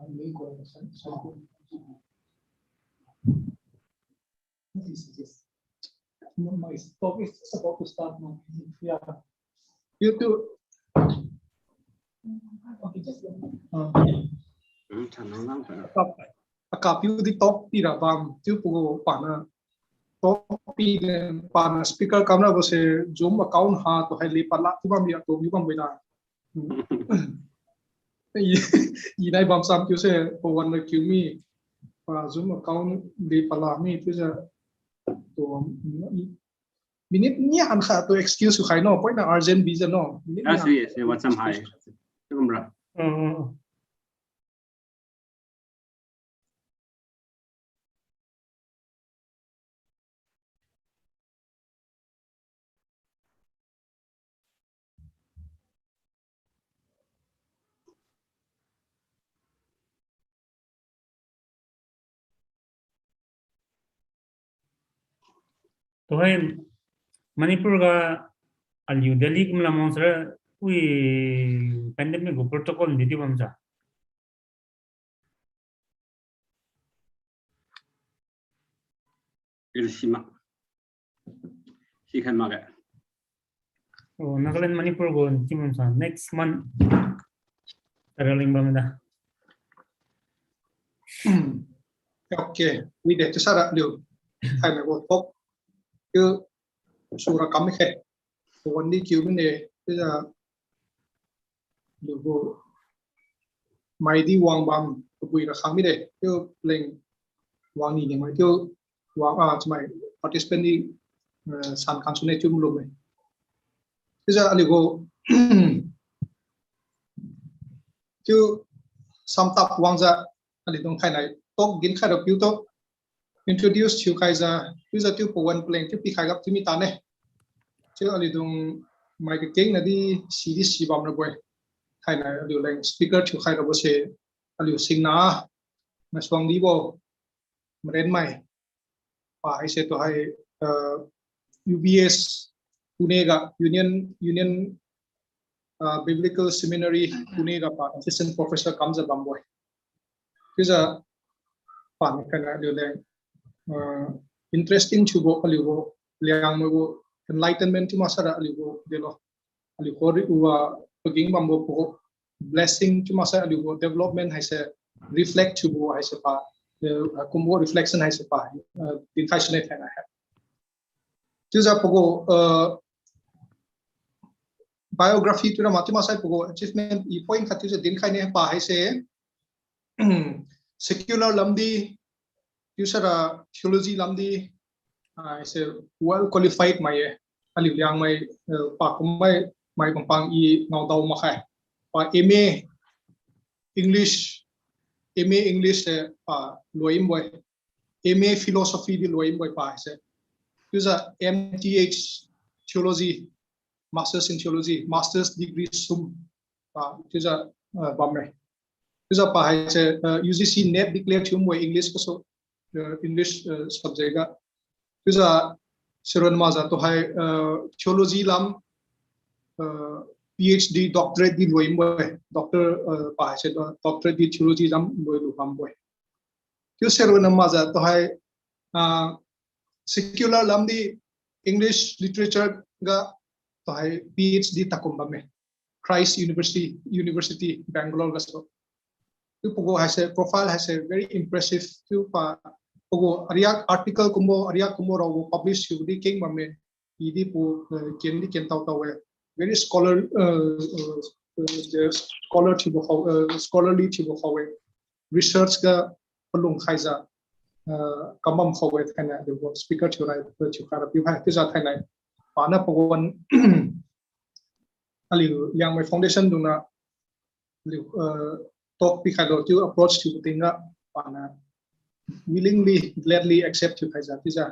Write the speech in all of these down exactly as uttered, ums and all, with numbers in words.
My talk is just about to start now. Yeah. You too. Okay, just, uh, Hmm, channel lang pa. Akap, akap piu di talk pira bam, chiu pagu pana talk pi de pana speaker kamra bo se Zoom account ha tu hai le pala tu bam ya tu mi bam bo da. I, i nai bam sam kiu se, pawan na kiu mi, pa Zoom account di pala mi, chiujiu, tu, i, minute ni han kha tu excuse khai no, point na urgent busy no, minute ni han. Ah, si, si, WhatsApp hai. Chiu bamra. Mm, mm, mm. Tuhoi Manipur ga aliu Delhi kumla mong sara wi pandemic gu protocol di di bam sa. Iri sima. Sikhai makge. Oh, Nagaland, Manipur gu chimam sa next month. Tara ling bam da. Okay, wi de, chiusara liu. Hai na gu talk. Chiu sura kam khe. Wan di kiu mine, chiujiu Liu gu mai di wang bam, kabui ra khang mide, chiu leng wang ni ni mai chiu wang, ah, chamai participant di, eh, san khang sune chiu malum e. Chiujiu aliu gu, chiu samtap wangjiu, aliu dung thainai talk dinkhai ra piu tu, introduce thiukhaijiu, chiujiu chiu pawan paleng chiu pikhai gap chiu mi tane. Chiu aliu dung mai kakeng nadi si di si bam rabo-e. Thainai aliu leng speaker thiukhai rabo se aliu singna, Masuangdibo, Marenmai. Pa haise tuhai, uh, U B S Pune ga Union, Union, uh, Biblical Seminary Pune ga pa assistant professor kamjiu bambo-e. Chiujiu paniu khaina aliu leng, uh, interesting thiubo aliu gu Liangmai gu enlightenment chiu maksara aliu gu delo. Aliu gu riwa pageng bambo pagu blessing chiu maksai aliu gu development haise reflect thiubo haise pa, uh, kumbo reflection haise pa, uh, dinkhai sune thainai hai. Chiujiu pagu, uh, biography chiura ma chiu maksai pagu achievement i point khat chiujiu dinkhai ne pa haise, secular lamdi, chiusara theology lamdi, ah, is a well qualified mai-e. Aliu Liangmai, eh, pa kummai, mai pampang i ngaodao makhai. Pa M A English, M A English, eh, pa loi mbo-e. M A Philosophy di loi mbo-e pa haise. Chiujiu M T H Theology, Masters in Theology, Masters degree sum pa chiujiu, uh, bamme. Chiujiu pa haise, uh, U G C NET declare thiu mbo-e English gasu, uh, English, uh, subject ga. Chiujiu serun majiu tuhai, uh, theology lam, uh, P H D doctorate di loi mbo-e. Doctor, uh, pa haise, uh, doctorate di theology lam loilu bambo-e. Chiu serun majiu tuhai, ah, secular lamdi English literature ga tuhai P H D takum bamme. Christ University, University Bangalore gasu. Chiu pagu haise profile haise very impressive. Chiu pa pagu ariak article kumbo, ariak kumbo raobo publish thiudi keng bamme. Idi pu, eh, kendi ken tao tao-e. Very scholar, eh, eh, eh, the scholar thiubo khao, eh, scholarly thiubo khao-e. Research ga palung khaijiu, eh, kambam khao-e thainai aliu speaker thiurai, eh, thiukhai ra piu hai. Chiujiu thainai paniu pawan aliu Liangmai Foundation dungniu aliu, eh, talk pikhailo chiu approach thiubo tingga paniu willingly, gladly accept thiukhaijiu chiujiu,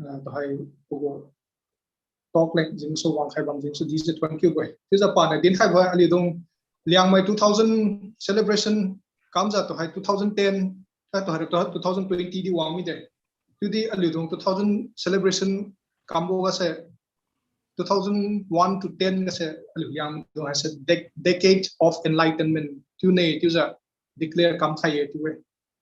eh, tuhai pagu talk leng jengsu wangkhai bam jengsu dijiu thuon kiu bo-e. Chiujiu paniu dinkhaibo aliudung Liangmai two thousand celebration kamjiu tuhai two thousand ten, ah, tuhai two thousand twenty di wang mide. Chiudi aliudung two thousand celebration kambo gase two thousand one to ten gase aliu Liangmai dung haise dec-, Decade of Enlightenment chiune chiujiu declare kamkhai ye chiu-e.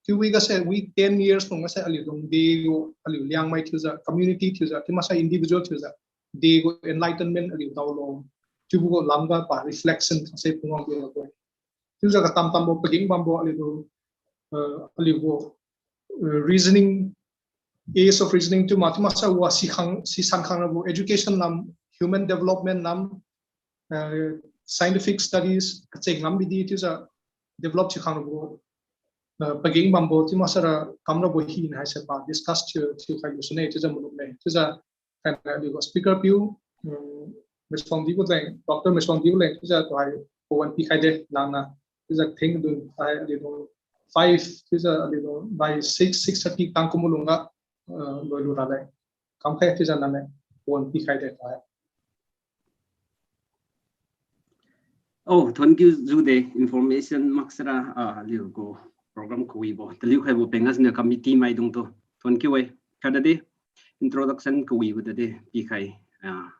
Chiu wi gase wi ten years lung gase aliu dung degu aliu Liangmai thiujiu, community thiujiu, chiu maksai individual thiujiu, degu enlightenment aliu daolo. Chiubo gu lamga pa reflection se pungwang dilo. Chiujiu katam tambo pageng bambo aliu gu, uh, aliu gu, uh, reasoning, age of reasoning chiu ma, chiu maksai wa sikhang, sisan khang rabo education lam, human development lam, uh, scientific studies kacheng lam bidi chiujiu develop sikhang rabo, uh, pageng bambo chiu maksai ra kam rabo hina haise pa discuss thiu, thiukhai lusune chiujiu malum me. Chiujiu khaina aliu gu speaker piu, um, Maisuangdi gu leng, Doctor Maisuangdi gu leng chiujiu tuhai pawan pikhaide langna. Chiujiu thing dun hai aliu dung five, chiujiu aliu dung by six, six thirty tang kum lungga, uh, loilu raleng. Kamkhai chiujiu nane pawan pikhaide tuhai. Oh, thank you jiu de, information maksai ra, ah, aliu gu program kawibo taliu khaibo peng gasuniu committee maidung tu thank you e. Khatdi introduction kawibo tadi pikhai, ah,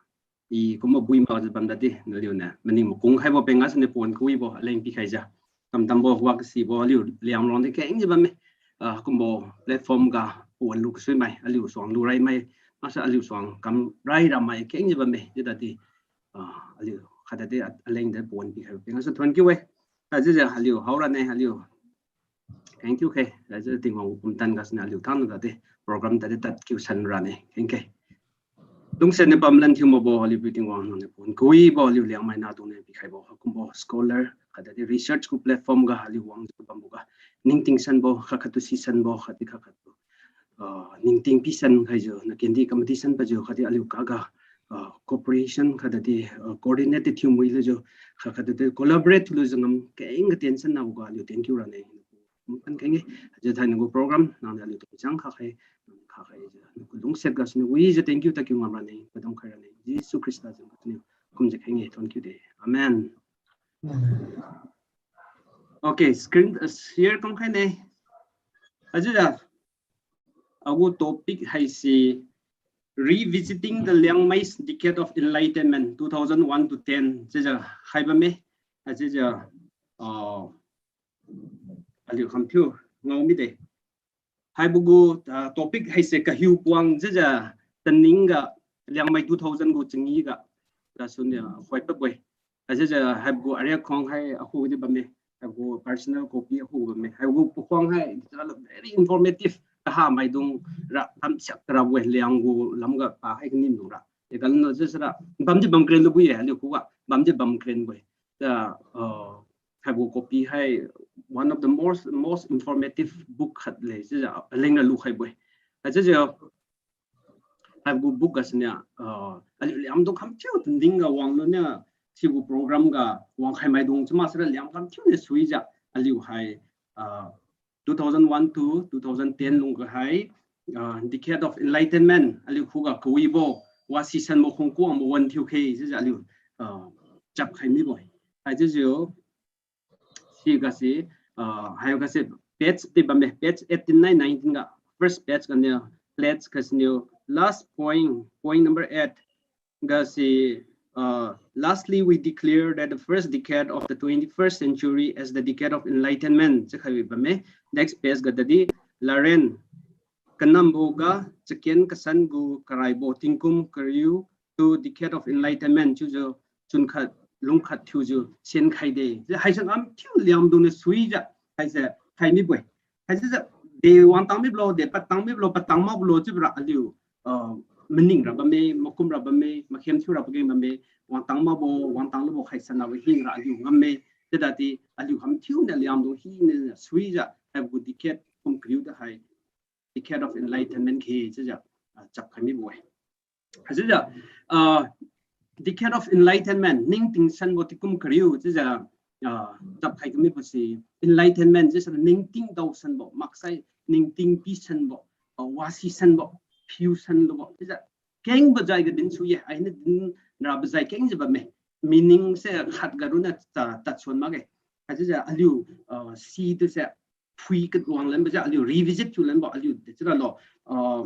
i kumbo bui makjiu bam tadi naliuniu maning makung khaibo peng gasuniu pawan kawibo aleng pikhaijiu. Tamtambo wa kasibo aliu Liangrong di kengjiu bamme. Ah, kumbo platform ga pawan lu kasuimai, aliu suang lu raimai, maksai aliu suang kam rai ramai kengjiu bamme. Chiu tadi, ah, aliu khatdi aleng di pawan pikhaibo peng gasu thank you e. Haichiujiu aliu hao rane aliu. Thank you khe. Haichiujiu Tingwang pumtan gasuniu aliu thanna tadi program tadi tad kiu san rane. Thank you. Lungsiat niu pamlan thiu makbo aliu piu Tingwang nangniu pawan kawibo aliu Liangmai nahdungniu pikhaibo haikumbo scholar khatdi research gu platform ga aliu wangjiu bamboga ningting sanbo, khat khattu sisanbo, khatdi khat khattu, ah, ningting pisan khaijiu, nakendi competition pajiu khatdi aliu kaga, ah, cooperation khatdi, ah, coordinate thiu muilujiu, khat khatdi collaborate thiulujiu ngam keng katen sannaboga aliu thank you rane. Pan keng e, haichiu thainai gu program nangniu aliu tu chang khakhai, khakhaijiu nanggu lungsiat gasuniu wijiu thank you tadkiu ngam rane, padam khai rane. Jesu Khrista jeng gasuniu kumjiu kheng e, thank you de. Amen. Okay, screen, uh, share kamkhai ne. Haichiujiu agu topic haise Revisiting the Liangmai's Decade of Enlightenment, two thousand one to ten chiujiu khai bamme. Haichiujiu, ah, aliu khamthiu ngao mide. Haibo gu, ah, topic haise kahiu puang chiujiu taning ga Liangmai two thousand gu changi ga gasuniu khoi padbo-e. Haichiujiu haibo gu ariak khuang hai akhu di bamme, haibo gu personal copy akhu bamme. Haibo gu pakhuang hai very informative, kahamaidung ra kamsiak karabo-e, Liang gu lamga pa hai kanimdung ra. Dekamlo chiusira bamdi bam kren lubo-e, aliu khuga bamdi bam krenbo-e. Chiujiu, ah, haibo copy hai one of the most, most informative book khat le chiujiu aleng ra lukhaibo-e. Haichiujiu haibo gu book gasuniu, ah, aliu Liangmai dung khamthiu tanding ga wanglu niu, sibo program ga wangkhai maidung chiu maksai ra Liangmai khamthiu niu suijiu aliu hai, ah, two thousand one to two thousand ten lungga hai, ah, Decade of Enlightenment aliu khuga kawibo, wasisanbo khungkuangbo wan thiu khe chiujiu aliu, ah, chapkhai mibo-e. Haichiujiu sigase, ah, haigase page di bamme, page eighteen nai nineteen ga, first page ganiu, pledge gasuniu, last point, point number eight gase, ah, lastly, we declare that the first decade of the twenty-first century as the Decade of Enlightenment chiukhai bamme. Next page ga tadi, Laren, kanambo ga chaken kasan gu karaibo tingkum kariu tu Decade of Enlightenment chiujiu chunkhat lungkhat thiujiu senkhaide. Haise ngamthiu Liangmai dung niu suijiu haise khai mibo-e. Haichiujiu de wangtang mibolo, de patang mibolo, patang makbolo chiubora aliu, ah, maning ra bamme, makum ra bamme, makhem thiu ra pageng bamme, wangtang makbo, wangtang lubo khai sanabo hinra aliu ngamme. Chiudadi aliu khamthiu niu Liangmai dung hiniu suijiu haibo gu decade kum kariu tu hai Decade of Enlightenment khe chiujiu, ah, chapkhai mibo-e. Haichiujiu, ah, Decade of Enlightenment, ningting sanbo tingkum kariu chiujiu, ah, chapkhai kamibo se, enlightenment chiujiu ningting dao sanbo, maksai ningting pi sanbo, ah, wasi sanbo, phiu sanlubo chiujiu kengbo jai ga din sui-e, ainiu din rabo jai kengjiu bamme. Meaning se khat ga ronna ta, tadsuan makge. Haichiujiu aliu, ah, si tu se phui kawang lanbo jiu aliu revisit thiu lanbo aliu de chiuralo, ah,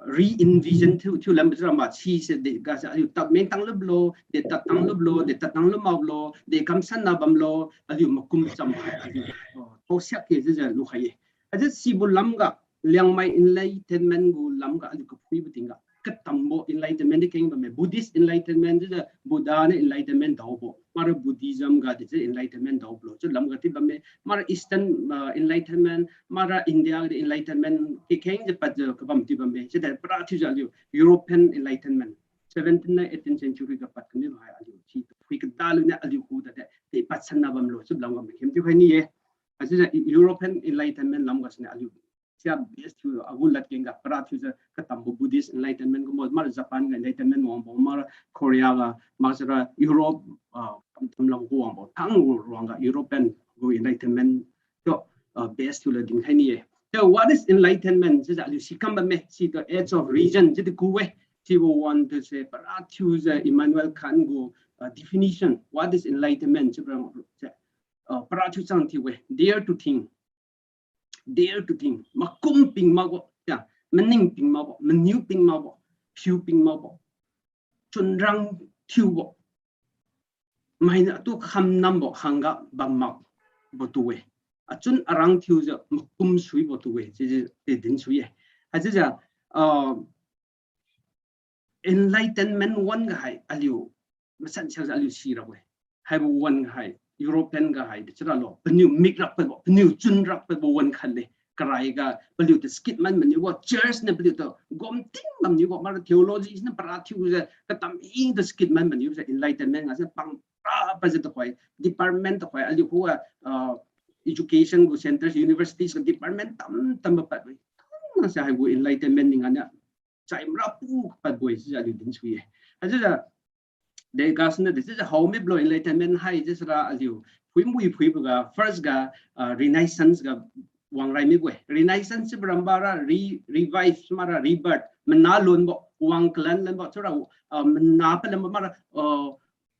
re-envision thiu, thiu lanbo chiura ma sise degase aliu tadmeng tang lublo, de tad tang lublo, de tad tang lu maklo, de kamsanna bamlo, aliu makum cham hai aliu, ah, Haosiak ke chiujiu lukhai ye. Ajiu sibo lamga, Liangmai enlightenment gu lamga aliu kaphuibo tingga, katambo enlightenment di keng bamme, Buddhist enlightenment chiujiu Buddha niu enlightenment daobo, mara Buddhism ga di chiu enlightenment daobo lo chiu lamga ti bamme, mara Eastern, ah, enlightenment, mara India ga di enlightenment kikeng jiu padjiu kabam ti bamme. Chiudi para thiujiu aliu European enlightenment, seventeen niu eighteen century ga pad kami hai aliu si phui kada lu niu aliu khu tade, di padsanna bamlo chiu lamga makem thiukhai ni ye. Achiujiu European enlightenment lamga siniu aliu sia base thiu agu ladkeng ga para thiujiu katambo Buddhist enlightenment kumbo, mara Japan ga enlightenment wangbo, mara Korea ga, mara sira Europe, ah, kamtam lam gu wangbo, thang gu ruangga European gu enlightenment tu, ah, base thiu la dinkhai ni ye. So what is enlightenment? Chiujiu aliu sikam bamme, si tu age of reason chiudi ku we. Sibo wan tu se para thiujiu Immanuel Kant gu, ah, definition, what is enlightenment chiubo se, ah, para thiu chang thiu we, dare to think, dare to think, makum ping makbo, ya, maning ping makbo, maniu ping makbo, phiu ping makbo, chunrang thiubo, mainiu atu khamnambo hangga bam makbo tu-e. Achun arang thiujiu makum suibo tu-e, chiujiu di din sui-e. Haichiujiu, ah, enlightenment wan ga hai aliu, masan siakjiu aliu sirabo-e. Haibo wan ga hai, European ga hai, di chiuralo, paniu mik rakpadbo, paniu chun rakpadbo wan khat le. Karai ga paliu tu skit man maniubo, church niu paliu tu gomting bamniubo, mara theology niu para thiujiu katam hing tu skit man maniubo se enlightenment ga se pang ra pajiu tuhoi, department tuhoi, aliu khuga, ah, education gu centres, universities gu department tam tam ba padbo-e. Tangna se haibo enlightenment ning aniu chai mara pu padbo-e chiujiu aliu din sui-e. Haichiujiu, de gasiniu de chiujiu hao miblo enlightenment hai chiu sira aliu phuimui phuibo ga first ga, ah, Renaissance ga wangrai mibo-e. Renaissance chiubo rambara re-, revive mara rebirth, mana lonbo, wang kalan lanbo chiura, ah, mana palanbo mara, ah,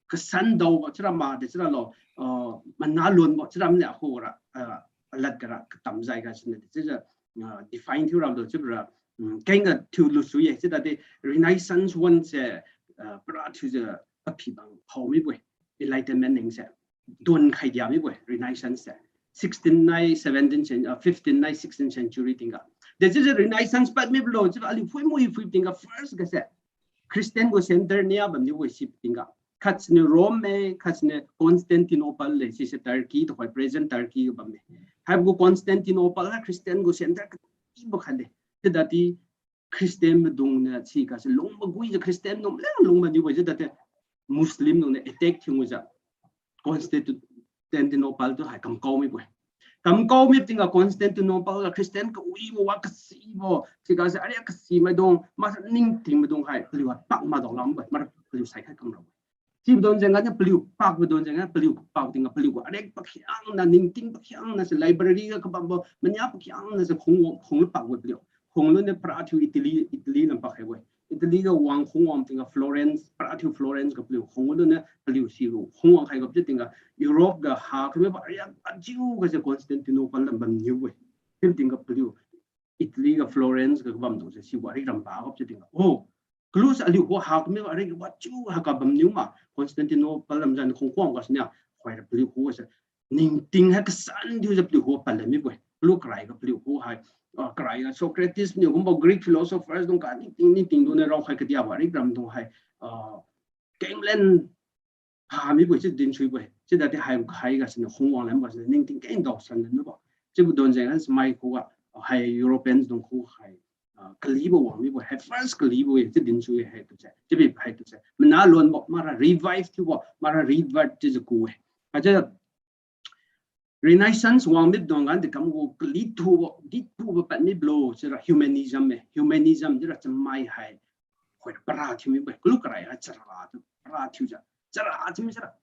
kasan daobo chiura ma de chiuralo, ah, mana lonbo chiura mane akhura, ah, alad gara katam jai gasiniu de chiujiu, ah, define thiu ralo chiubora, mm, kengga thiu lusui-e, chiudadi Renaissance wan se, ah, para thiujiu paphi bang hao mibo-e, enlightenment ning se. Don khaidia mibo-e, Renaissance se. Sixteen nai seventeen cen-, ah, fifteen nai sixteen century tingga. De chiujiu Renaissance pad miblo chiubo aliu phuimui phui tingga first ga se Christian gu centre nia bamniubo-e si tingga. Khat siniu Rome me, khat siniu Constantinople le, sise Turkey tuhoi present Turkey ga bamme. Haibo gu Constantinople ha Christian gu centre katibo khat le. Chiudadi Christian maidung niu sigase lung maguijiu Christian dunglang lung maniubo-e chiudadi Muslim dung niu attack thiujiu Constantinople tu hai kamkao mibo-e. Kamkao mi tingga Constantinople ga Christian kawibo wa kasibo, sigase ariak kasi maidung, masa ningting maidung hai paliu hai pak madao lambo-e, mara paliu saikhai kamrabo-e. Chibo don jengga niu paliu pakbo don jengga paliu pak tingga paliu gu ariak pakhiangna, ningting pakhiangna se library ga kabambo mania pakhiangna se khung, khunglu pakbo paliu. Khungluniu para thiu Italy, Italy lam pakhaibo-e. Italy ga wang khungwang tingga Florence, para thiu Florence ga paliu khungluniu paliu silu khungwang khai ga chiu tingga Europe ga ha kamibo ariak ajiu gase Constantinople lam bamniubo-e. Chiu tingga paliu Italy ga Florence ga kabamdung se sibo ariak ramba ga chiu tingga, oh, kaluse aliu khu ha kamibo ariak wajiu haiga bamniu ma, Constantinople lam jan khungkhang gasuniu, khoira paliu khu gase ningting hai kasan thiujiu paliu khu padlan mibo-e. Kalu karai ga paliu khu hai, ah, karai ga Socrates niu kumbo Greek philosophers dung ka ningting ningting dungniu raokhai kadiabo ariak ramdung hai, ah, kenglen ha mibo-e chiu dinsuibo-e. Chiudadi hai, hai gasiniu khungwang lam gasiniu ningting keng daosan lanbo. Chiubo don jengga chamai khuga, hai Europeans dung khu hai, ah, kalibo wang mibo-e, hai first kalibo-e chiu dinsui-e haitu se. Chiubi haitu se mana lonbo, mara revive thiubo, mara rebirth chiujiu ku-e. Haichiu Renaissance wang mibdung ga di kam gu kalithubo, dithubo pad miblo chiura humanism-e. Humanism chiura chamai hai khoira para thiu mibo-e. Kalu karai hai chara tu para thiujiu, chara thiu mi chara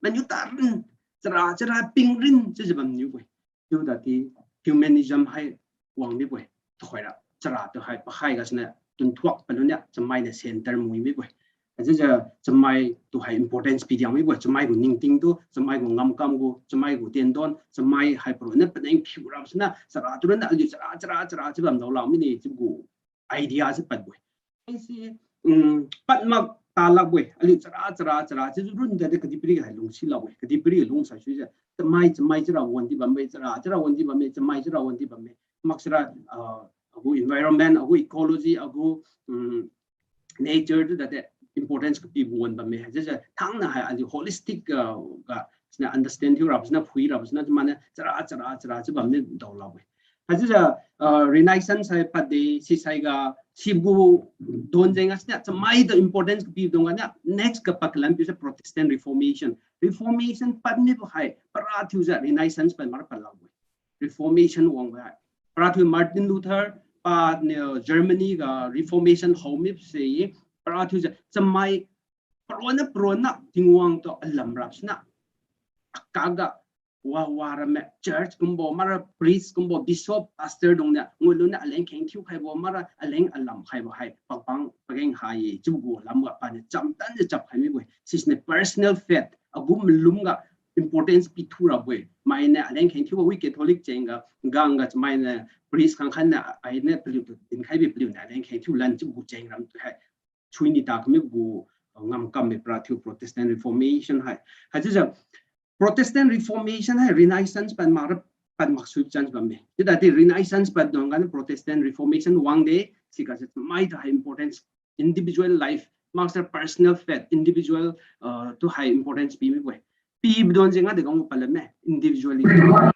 maniu tarin, chara, chara pingrin chiujiu bamniubo-e. Chiudadi humanism hai wang mibo-e. Tukhoira chara tu hai pakhai gasuniu tunthuak paluniu chamai niu centre mui mibo-e. Achiujiu chamai tu hai importance pidiang mibo-e. Chamai gu ningting tu, chamai gu ngamkam gu, chamai gu tendon, chamai hai paronna paneng phiu rabo siniu chara tu ronna aliu chara, chara, chara chiu bamdao la mine chiu gu idea se padbo-e. Haise, um, pad mak kalakbo-e, aliu chara, chara, chara, chiu run tadi kadihpiri hai lungsi lakbo-e, kadihpiri lungsai suijiu, chamai, chamai chara wandi bamme, chara, chara wandi bamme, chamai chara wandi bamme, maksara, ah, agu environment, agu ecology, agu, um, nature tu tadi importance kapibo wan bamme. Haichiujiu thangna hai aliu holistic, ah, ga, sina understand thiu rabo, sina phui rabo, sina chamane chara, chara, chara chiu bamme dao lakbo-e. Haichiujiu, ah, Renaissance hai padde, sisai ga, sigu don jeng ga sina chamai tu importance kapibo don ga niu, next ga pad kalan piu se Protestant Reformation. Reformation pad mibo hai, para thiujiu Renaissance pad mara pad lakbo-e. Reformation wangbo hai. Para thiu Martin Luther, paniu Germany ga Reformation hao mibo se, para thiujiu chamai, paronna, paronna, Tingwang tu alam rap sina, akak ga, wa, wa ramme, church kumbo, mara priest kumbo, bishop, pastor dung niu, ngulu niu aleng kheng thiu khaibo, mara aleng alam khaibo hai, pangpang pageng ha ye, chiubo gu lam ga paniu chamtan jiu chap khai mibo-e. Sisiniu personal faith, agu malum ga importance pithu rabo-e. Mainiu aleng kheng thiubo wi Catholic jeng ga, gang ga, mainiu priest khangkhat niu, ainiu paliu tu dinkhai bi paliu niu aleng kheng thiu lan chiubo gu jeng ram tu hai. Chui ni ta kami gu, uh, ngamkam me para thiu Protestant Reformation hai. Haichiujiu Protestant Reformation hai Renaissance pad mara pad maksui chance bamme. Chiu tadi Renaissance pad dung ga niu Protestant Reformation wangde, siga se mai tu hai importance individual life, maksara personal faith, individual, uh, tu hai importance pi mibo-e. Pibo don jeng ga de gang pad lamme, individualism.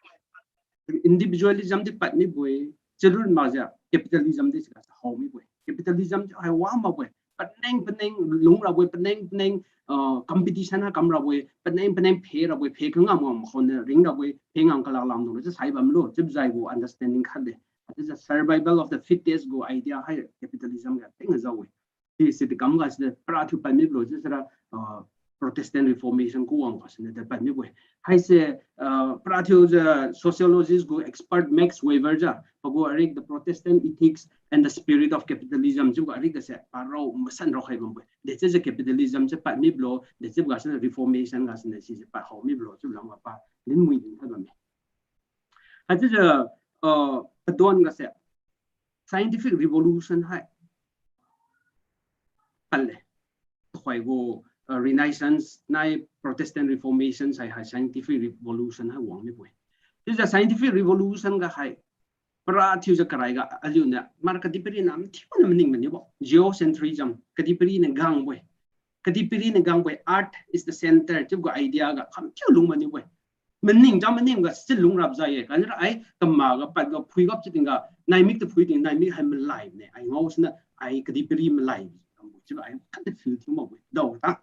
Individualism di pad mibo-e, chirun makjiu capitalism di siga se hao mibo-e. Capitalism di hai wa makbo-e, paneng paneng lung rabo-e, paneng paneng, uh, competition ha kam rabo-e, paneng paneng phe rabo-e, phe kangam ngam khon ring rabo-e, phe ngam kalak lam dung se sai bamlo, chiubo jai gu understanding khat de. Haichiujiu survival of the fittest gu idea hai capitalism ga teng jao-e. Sisi di kam ga sidi para thiu pad mibo lo chiusira, uh, Protestant Reformation ku wang ga sini de pad mibo-e. Haise, uh, para thiujiu sociologist gu expert Max Weber jiu, pagu arik The Protestant Ethics and the Spirit of Capitalism chiubo arik ga se parao masan rao khai bambo-e. Dechiujiu capitalism se pad mibo lo, dechiubo ga sini Reformation ga sini sisi pad hao mibo lo chiubo lam ga pa dinmui dinkhai bamme. Haichiujiu, uh, padon ga se scientific revolution hai pad le. Tuhoi gu, uh, Renaissance nai Protestant Reformation sai hai scientific revolution hai wang mibo-e. Chiujiu scientific revolution ga hai para thiujiu karai ga aliu niu mara kadihpiri niu mathiu niu maning maniubo, geocentrism, kadihpiri niu gangbo-e. Kadihpiri niu gangbo-e, earth is the center chiubo gu idea ga kamthiu lung maniubo-e. Maning jam maning ga si lung rap jai ye. Kanra ai kama ga pad ga phui gap chiu tingga, naimik tu phui ting, naimik hai malai ne. Ai ngao sina ai kadihpiri malai. Chiu ai khat feel thiu makbo-e. Dao ta.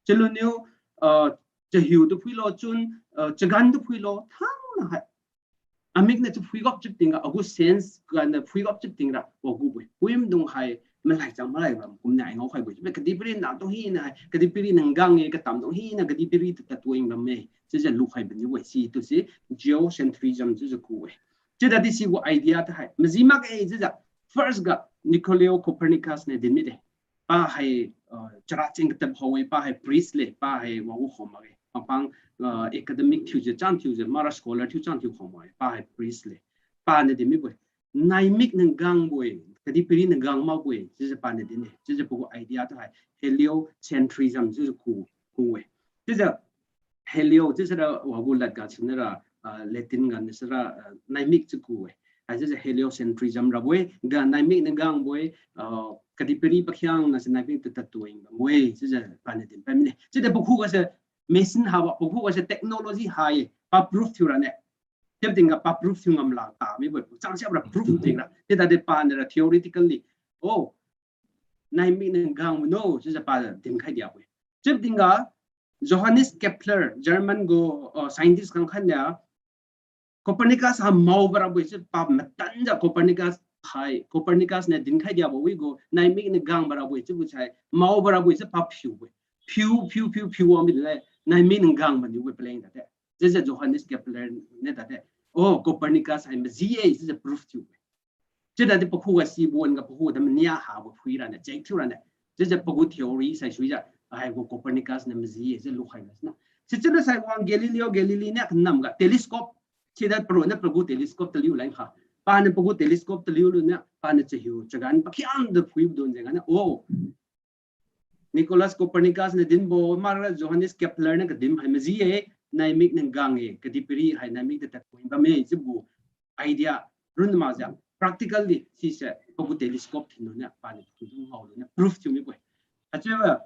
Chaluniu, uh, chahiu tu phui lo chun, uh, chagan tu phui lo, thangna hai. Amikniu chiu phui gap chiu tingga, agu sense ganiu phui gap chiu tingra, wagubo-e. Puimdung hai, malai chang malai bam kumniu ai ngao khaibo-e. Chiu kadihpiri na tu hina hai, kadihpiri nang gang ye, katam tu hina, kadihpiri tu tatuang bamme. Chiujiu lukhai baniu-e, si tu si geocentrism chiujiu ku-e. Chiu dadi sibo idea tu hai maji makge chiujiu, first ga Nicolao Copernicus niu din mide. Pa hai, uh, chara cheng katap hao-e, pa hai priest le, pa hai wagu khom makge. Pangpang, uh, academic thiujiu, chang thiujiu, mara scholar thiu chang thiu khom makge. Pa hai priest le. Paniu din mibo-e. Naimik niu gangbo-e, kadihpiri niu gang makbo-e, chiujiu paniu din-e. Chiujiu pagu idea tu hai heliocentrism chiujiu ku, ku-e. Chiujiu helio chiusira wagu lad ga sinira, ah, Latin ga nisira, ah, naimik chiu ku-e. Haichiujiu heliocentrism rabo-e, ga naimik niu gangbo-e, ah, kadihpiri pakhiangna si naimik tu tatuang bambo-e, chiujiu paniu dinpad mine. Chiudi pakhu ga se machine habo, pakhu ga se technology ha-e, pa proof thiu rane. Chiu tingga pa proof thiu ngam lak ta mibo-e, chang siap ra proof tingga. Chiudi paniu ra theoretically, oh, naimik niu gangbo no, chiujiu pa dinkhai diabo-e. Chiu tingga Johannes Kepler, German gu, uh, scientist khangkhat niu, Copernicus ha maobo rabo-e chiu pa matanjiu Copernicus hai, Copernicus niu dinkhai diabo wi gu, naimik niu gangbo rabo-e chiubo sai, maobo rabo-e chiu pa phiubo-e. Phiu, phiu, phiu, phiu wang mide le, naimik niu gangbo niu-e paleng tade. Chiujiu Johannes Kepler niu tade, oh, Copernicus hai maji-e, chiujiu proof thiu-e. Chiudadi pakhu ga sibo wan ga pakhu ga mania habo phui rane, check thiu rane. Chiujiu pagu theory sai suijiu, haigu Copernicus niu maji-e, chiu lukhai ga sina. Sichiulo sai wang Galileo Galilei niu kanam ga telescope, chiudi paronna pagu telescope taliu leng kha. Paniu pagu telescope taliu luniu, paniu chahiu chagan pakhiangtu phuibo don jengniu, oh, Nicholas Copernicus niu dinbo, mara Johannes Kepler niu kadin hai maji-e, naimik ninggang-e, kadihpiri hai naimik tata khui bamme chiubo idea run makjiu, practically sise pagu telescope thinluniu, paniu kudung ngaoluniu proof thiu mibo-e. Achiuba,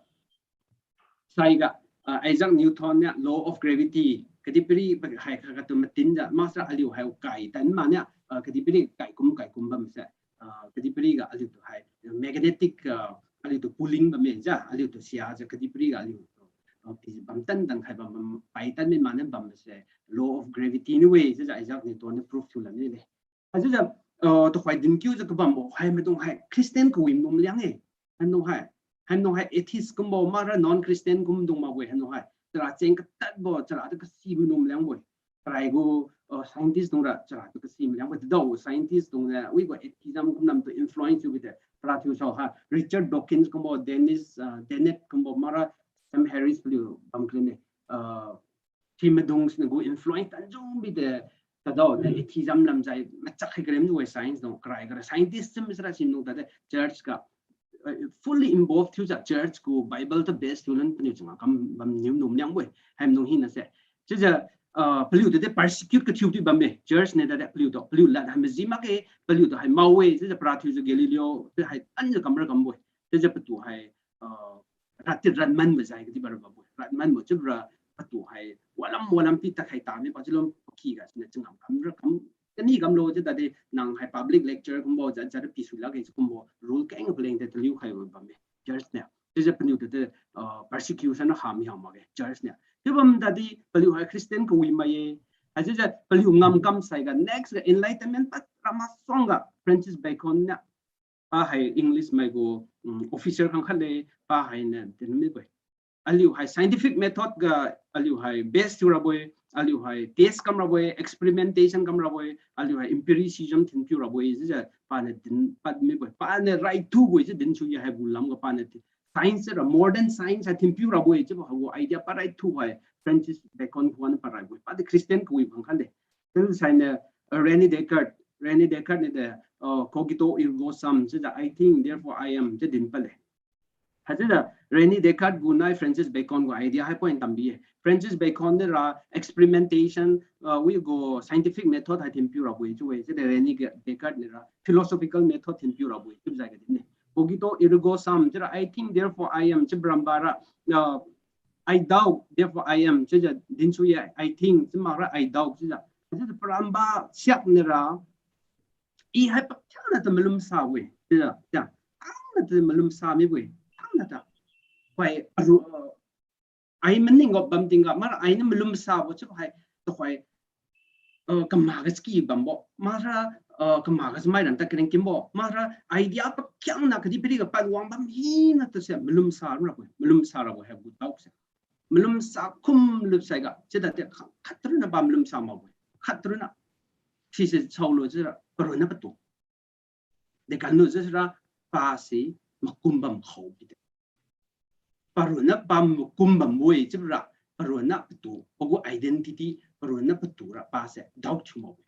saiga, ah, Isaac Newton niu law of gravity, kadihpiri hai khat khat tu matinjiu, maksara aliu hai kai tan maniu, ah, kadihpiri kaikum kaikum bamse, ah, kadihpiri ga aliutu hai magnetic, ah, aliutu pulling bamme jiu, aliutu siajiu kadihpiri ga aliutu, ah, pi bamtan tan khai bam, bam, paitan mi maniu bamse, law of gravity niu-e chiujiu Isaac Newton niu proof thiu lan nile. Haichiujiu, ah, tuhoi dinkiujiu kabambo hai maidung hai Christian kawi maidung maliang-e. Haimidung hai, haimidung hai atheist kumbo, mara non-Christian kumdung makbo-e haimidung hai. Chara cheng katadbo, chara tu kasi maidung maliangbo-e. Karai gu, ah, scientist dung ra chara tu kasi maliangbo-e. Tadao scientist dung ra, wi gu atheism kumnam tu influence thiu bide. Para thiu sao ha, Richard Dawkins kumbo, Dennis, ah, Dennett kumbo, mara Sam Harris paliu bam kline. Ah, si maidung siniu gu influence tanjung bide, tadao de atheism lamjai machak khai karem niu-e science dung, karai karai scientist chim sara si maidung tade church ga, eh, fully involved thiujiu church gu Bible tu base thiu lan paniu changa kam bamniu maidung maliangbo-e, haimidung hinase. Chiujiu, ah, paliutu de persecute kathiu di bamme, church niu tade paliutu, paliu lad hai maji makge, paliutu hai mao-e, chiujiu para thiujiu Galileo, chiu hai tanjiu kamra kambo-e, chiujiu patu hai, ah, ratit ratman majai kadi bara bambo-e. Ratmanbo chiubora patu hai walam walam pi takhai tami pa chiulom paky ga siniu changam kamra kam, kani kamlo chiu tade nang hai public lecture kumbo jat jat pi sui lakge chiu kumbo rule keng paleng de taliu khaibo bamme church niu. Chiujiu paniu tade, ah, persecution na ha mi ha makge church niu. Chiubam tadi paliu hai Christian kawi mai-e. Haichiujiu paliu ngamkam saiga next ga Enlightenment pat ramasuangga Francis Bacon niu pa hai English mai gu, um, officer khang khat le, pa hainiu dinmibo-e. Aliu hai scientific method ga, aliu hai base thiu rabo-e, aliu hai test kam rabo-e, experimentation kam rabo-e, aliu hai empiricism thinpiu rabo-e, chiujiu paniu dinpad mibo-e, paniu raithubo-e, chiu dinsu ye haibo lamga paniu science ra, modern science hai thinpiu rabo-e, chiubo haibo idea pa raithu hai, Francis Bacon khuan pa raibo-e, padi Christian kawi khang khat le. Chiu sainiu, uh, Rene Descartes, Rene Descartes niu de, uh, cogito ergo sum, chiujiu I think, therefore I am, chiu dinpad le. Haichiujiu Rene Descartes gu nai Francis Bacon gu idea hai point tambi-e. Francis Bacon niu ra experimentation, uh, wi gu scientific method hai thinpiu rabo-e chiu-e. Chiude Rene Descartes niu ra philosophical method thinpiu rabo-e chiubo jai ga din-e. Cogito ergo sum, chiura I think, therefore I am, chiu paramba ra, uh, I doubt, therefore I am, chiujiu dinsu ye, I think, chiu makra I doubt, chiujiu. Chiujiu paramba siak niu ra, I hai pakhiangnatu malumsa-e, chiujiu, chiujiu, pakhiangnatu malumsa mibo-e, pakhiangnatu. Pai aru, uh, I maning ga bam tingga, mara I niu malumsabo chiubo hai, tuhoi, uh, kama ga chaki bambo, mara, uh, kama ga chamai ran ta karing kimbo, mara idea pakhiangna kadihpiri ga pad wang bam hinatu se malumsa rabo-e, malumsa rabo-e haibo doubt se. Malumsa kum lupsai ga, chiuda de khat, khat taruna pa malumsa makbo-e, khat taruna. Sise saolo chiura, paronna patu. Dekamlu chiura, pase makum bam khao bide. Paronna pa makum bambo-e chiura, paronna patu, pagu identity, paronna patu ra pase doubt thiu makbo-e.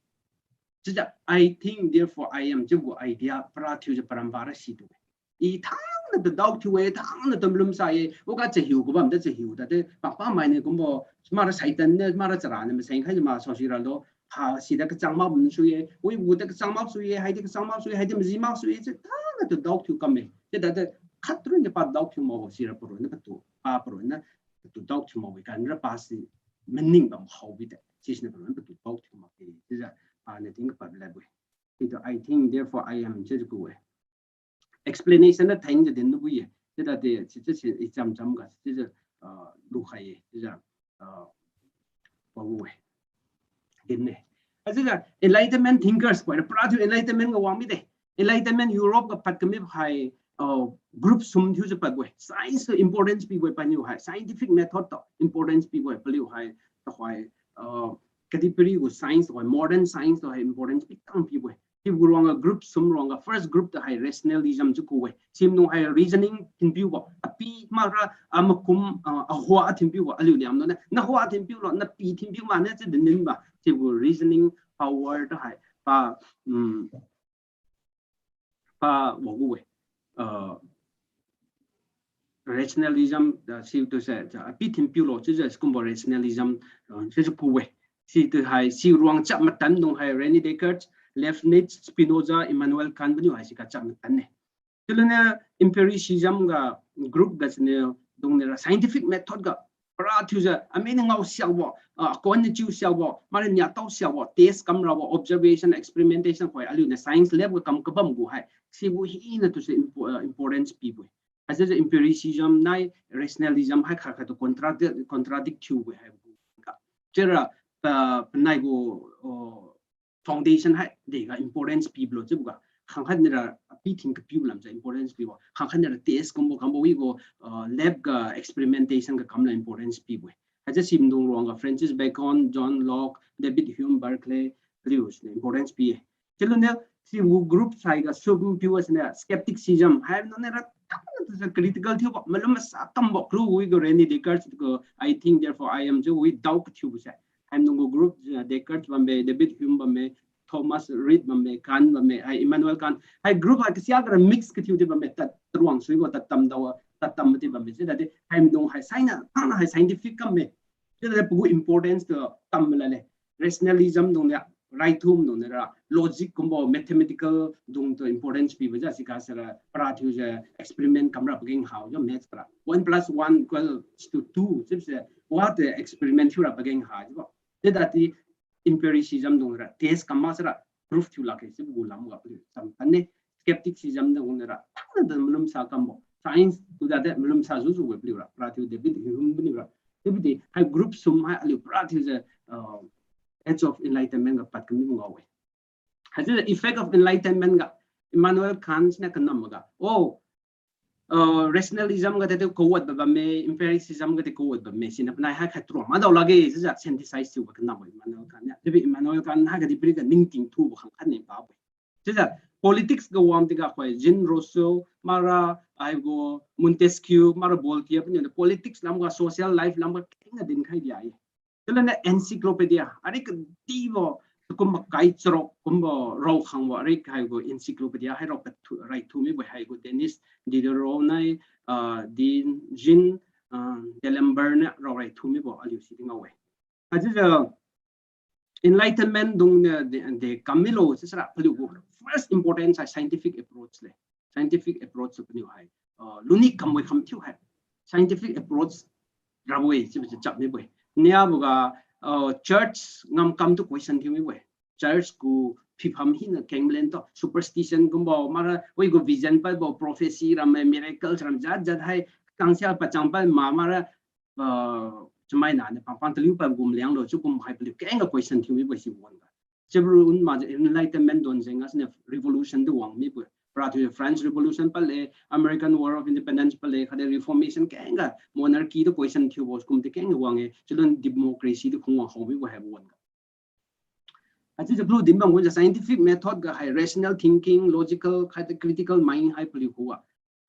Chiujiu, I think, therefore I am, chiubo idea para thiujiu paramba ra situ-e. I thangnatu doubt thiu-e, thangnatu malumsa-e, waga chahiu gu bam da chahiu tade, pakpamainiu kumbo, mara Satan niu, mara chara niu maseng khaijiu ma saosi ralo, ha sida kachang mak bam sui-e, wibo de kachang mak sui-e, haidi kachang mak sui-e, haidi maji mak sui-e, chiu thangnatu doubt thiu kamme. Chiuda de khat taruniu pa doubt thiu makbo sira paronna patu, pa paronna patu doubt thiu makbo-e, kanra pase maning bam khao bide. Sisiniu paronna patu doubt thiu makge. Chiujiu, paniu tingga pad labo-e. Chiutu, I think, therefore I am, chiujiu ku-e. Explanation na thengjiu dinlubo-e. Chiuda de, chiujiu si icham cham ga, chiujiu, ah, lukhai-e, chiujiu, ah, pagu-e. Din-e. Achiujiu Enlightenment thinkers, poi ra para thiu Enlightenment ga wang mide. Enlightenment Europe ga pad kami hai, ah, group sum thiujiu padbo-e. Science tu importance pibo-e paniu hai. Scientific method tu importance pibo-e paliu hai. Tuhoi, ah, kadihpiri gu science tuhoi, modern science tuhoi importance pitang pibo-e. Chiubo ruangga group sum ruangga first group tu hai rationalism chiu ku-e. Simaidung hai reasoning thinpiubo. Api makra amakum, ah, ahua thinpiubo. Aliu liamlo na, nahua thinpiulo, napi thinpiu mane chiu din din ba. Chiubo reasoning power tu hai pa, um, pa wagu-e. Ah, rationalism, uh, si tu se, uh, api thin piu lo, chiujiu sikumbo rationalism, uh, si si ku we. Si tu hai, si ruang chap matan dung hai René Descartes, Leibniz, Spinoza, Immanuel Kant baniu hai si ka chap matan ne. Chiulo ne empiricism ga group ga sini dung nira scientific method ga para thiujiu, ami ni ngao siakbo, uh, akon ni chiu siakbo, mari niatao siakbo, test kam rabo, observation, experimentation khoi, aliu ni science lab ga kam kabam gu hai. Sibo hina tu se impo-, uh, importance pibo. Haichiujiu empiricism nai rationalism hai khat khat tu contradict, contradict thiubo hai gu ka. Chiura, uh, panai gu, uh, foundation hai dega importance pibo lo chiubo ga. Khangkhat nira api thin kapiu lamjiu importance pibo. Khangkhat nira test kumbo kambo wi gu, uh, lab ga experimentation ga kamla importance pibo. Haichiu simdung ruang ga Francis Bacon, John Locke, David Hume, Berkeley, aliu sini importance pi-e. Chiulo ne, si gu group sai ga sum piu sini skepticism. Hai no nira tang tu se critical thiubo, malum masa kambo, kru wi gu René Descartes gu, "I think, therefore I am," chiu wi doubt thiubo se. Haimdung gu group, uh, Descartes bamme, David Hume bamme, Thomas Reid bamme, Kant bamme, hai Immanuel Kant. Hai group hai kasia gara mix kathiu di bamme, tad ruang suibo, tad tam dao, tad tam di bamme. Chiu dadi haimdung hai science, tangna hai scientific kamme. Chiu dadi pagu importance tu tam lale. Rationalism dung nia, raithum dung nira, logic kumbo mathematical dung tu importance pibo ja, siga sira para thiujiu experiment kamra pageng hao jo maths para. One plus one equals to two, chiu se, what the experiment thiura pageng ha, chiubo. Chiu dadi empiricism dung ra, test kam maksara proof thiu lakge, chiubo gu lam ga paliu cham tan ne. Skepticism dung ra, tangna da malum sa kambo. Science tu dadi malum sa jujiu we paliu ra, para thiu David Hume baniu ra. Chiubo di, hai group sum hai aliu para thiujiu, uh, Age of Enlightenment ga pad kami ngao we. Haichiujiu effect of Enlightenment ga, Immanuel Kant sini kanam ga. Oh, uh, rationalism ga tadi kawat ba bamme, empiricism ga tadi kawat bamme, siniu panai hai khat truang madao lakge, chiujiu synthesize thiubo kanam we Immanuel Kant niu. Chiubi Immanuel Kant hai kadihpiri ga ningting thubo khangkhat ni pabo. Chiujiu politics ga wang tiga khoi, Jean Rousseau, mara, haigu Montesquieu, mara Voltaire, paniu politics lam ga social life lam ga kengga dinkhai di-e. Chiulo ne encyclopedia, ari kadibo, sikum makai charuk kumbo rao khangbo, ari haigu encyclopedia hai rao kathu, raithu mibo haigu Denis Diderot nai, ah, Jean, Jean, ah, D'Alembert niu rao raithu mibo aliu si di ngao we. Haichiujiu Enlightenment dung niu de, de kam milo chiusira paliu gu first importance hai scientific approach le. Scientific approach paniu hai, ah, luni kambo-e kham thiu hai. Scientific approach rabo-e chiubo chap mibo-e. Niaboga, ah, church ngamkam tu question thiu mibo-e. Church gu phipham hina kenglen tu superstition kumbo, mara, wi gu vision padbo, prophecy ramme, miracles ram jat jat hai, kangsia pachang pad ma, mara, ah, chamaina niu pangpang taliu pad gum lianglo, chiu kum hai paliu kengga question thiu mibo-e si wan ga. Chiubo run makjiu Enlightenment don jeng ga sini revolution tu wang mibo-e. Para thiu French Revolution pale, American War of Independence pale, khatdi Reformation kengga monarchy tu question thiubo kum di kengga wang-e, chiulun democracy tu khung wang hao mibo haibo wan ga. Haichiujiu paliu dinbam gu jiu scientific method ga hai rational thinking, logical, khatdi critical mind hai paliu khuga.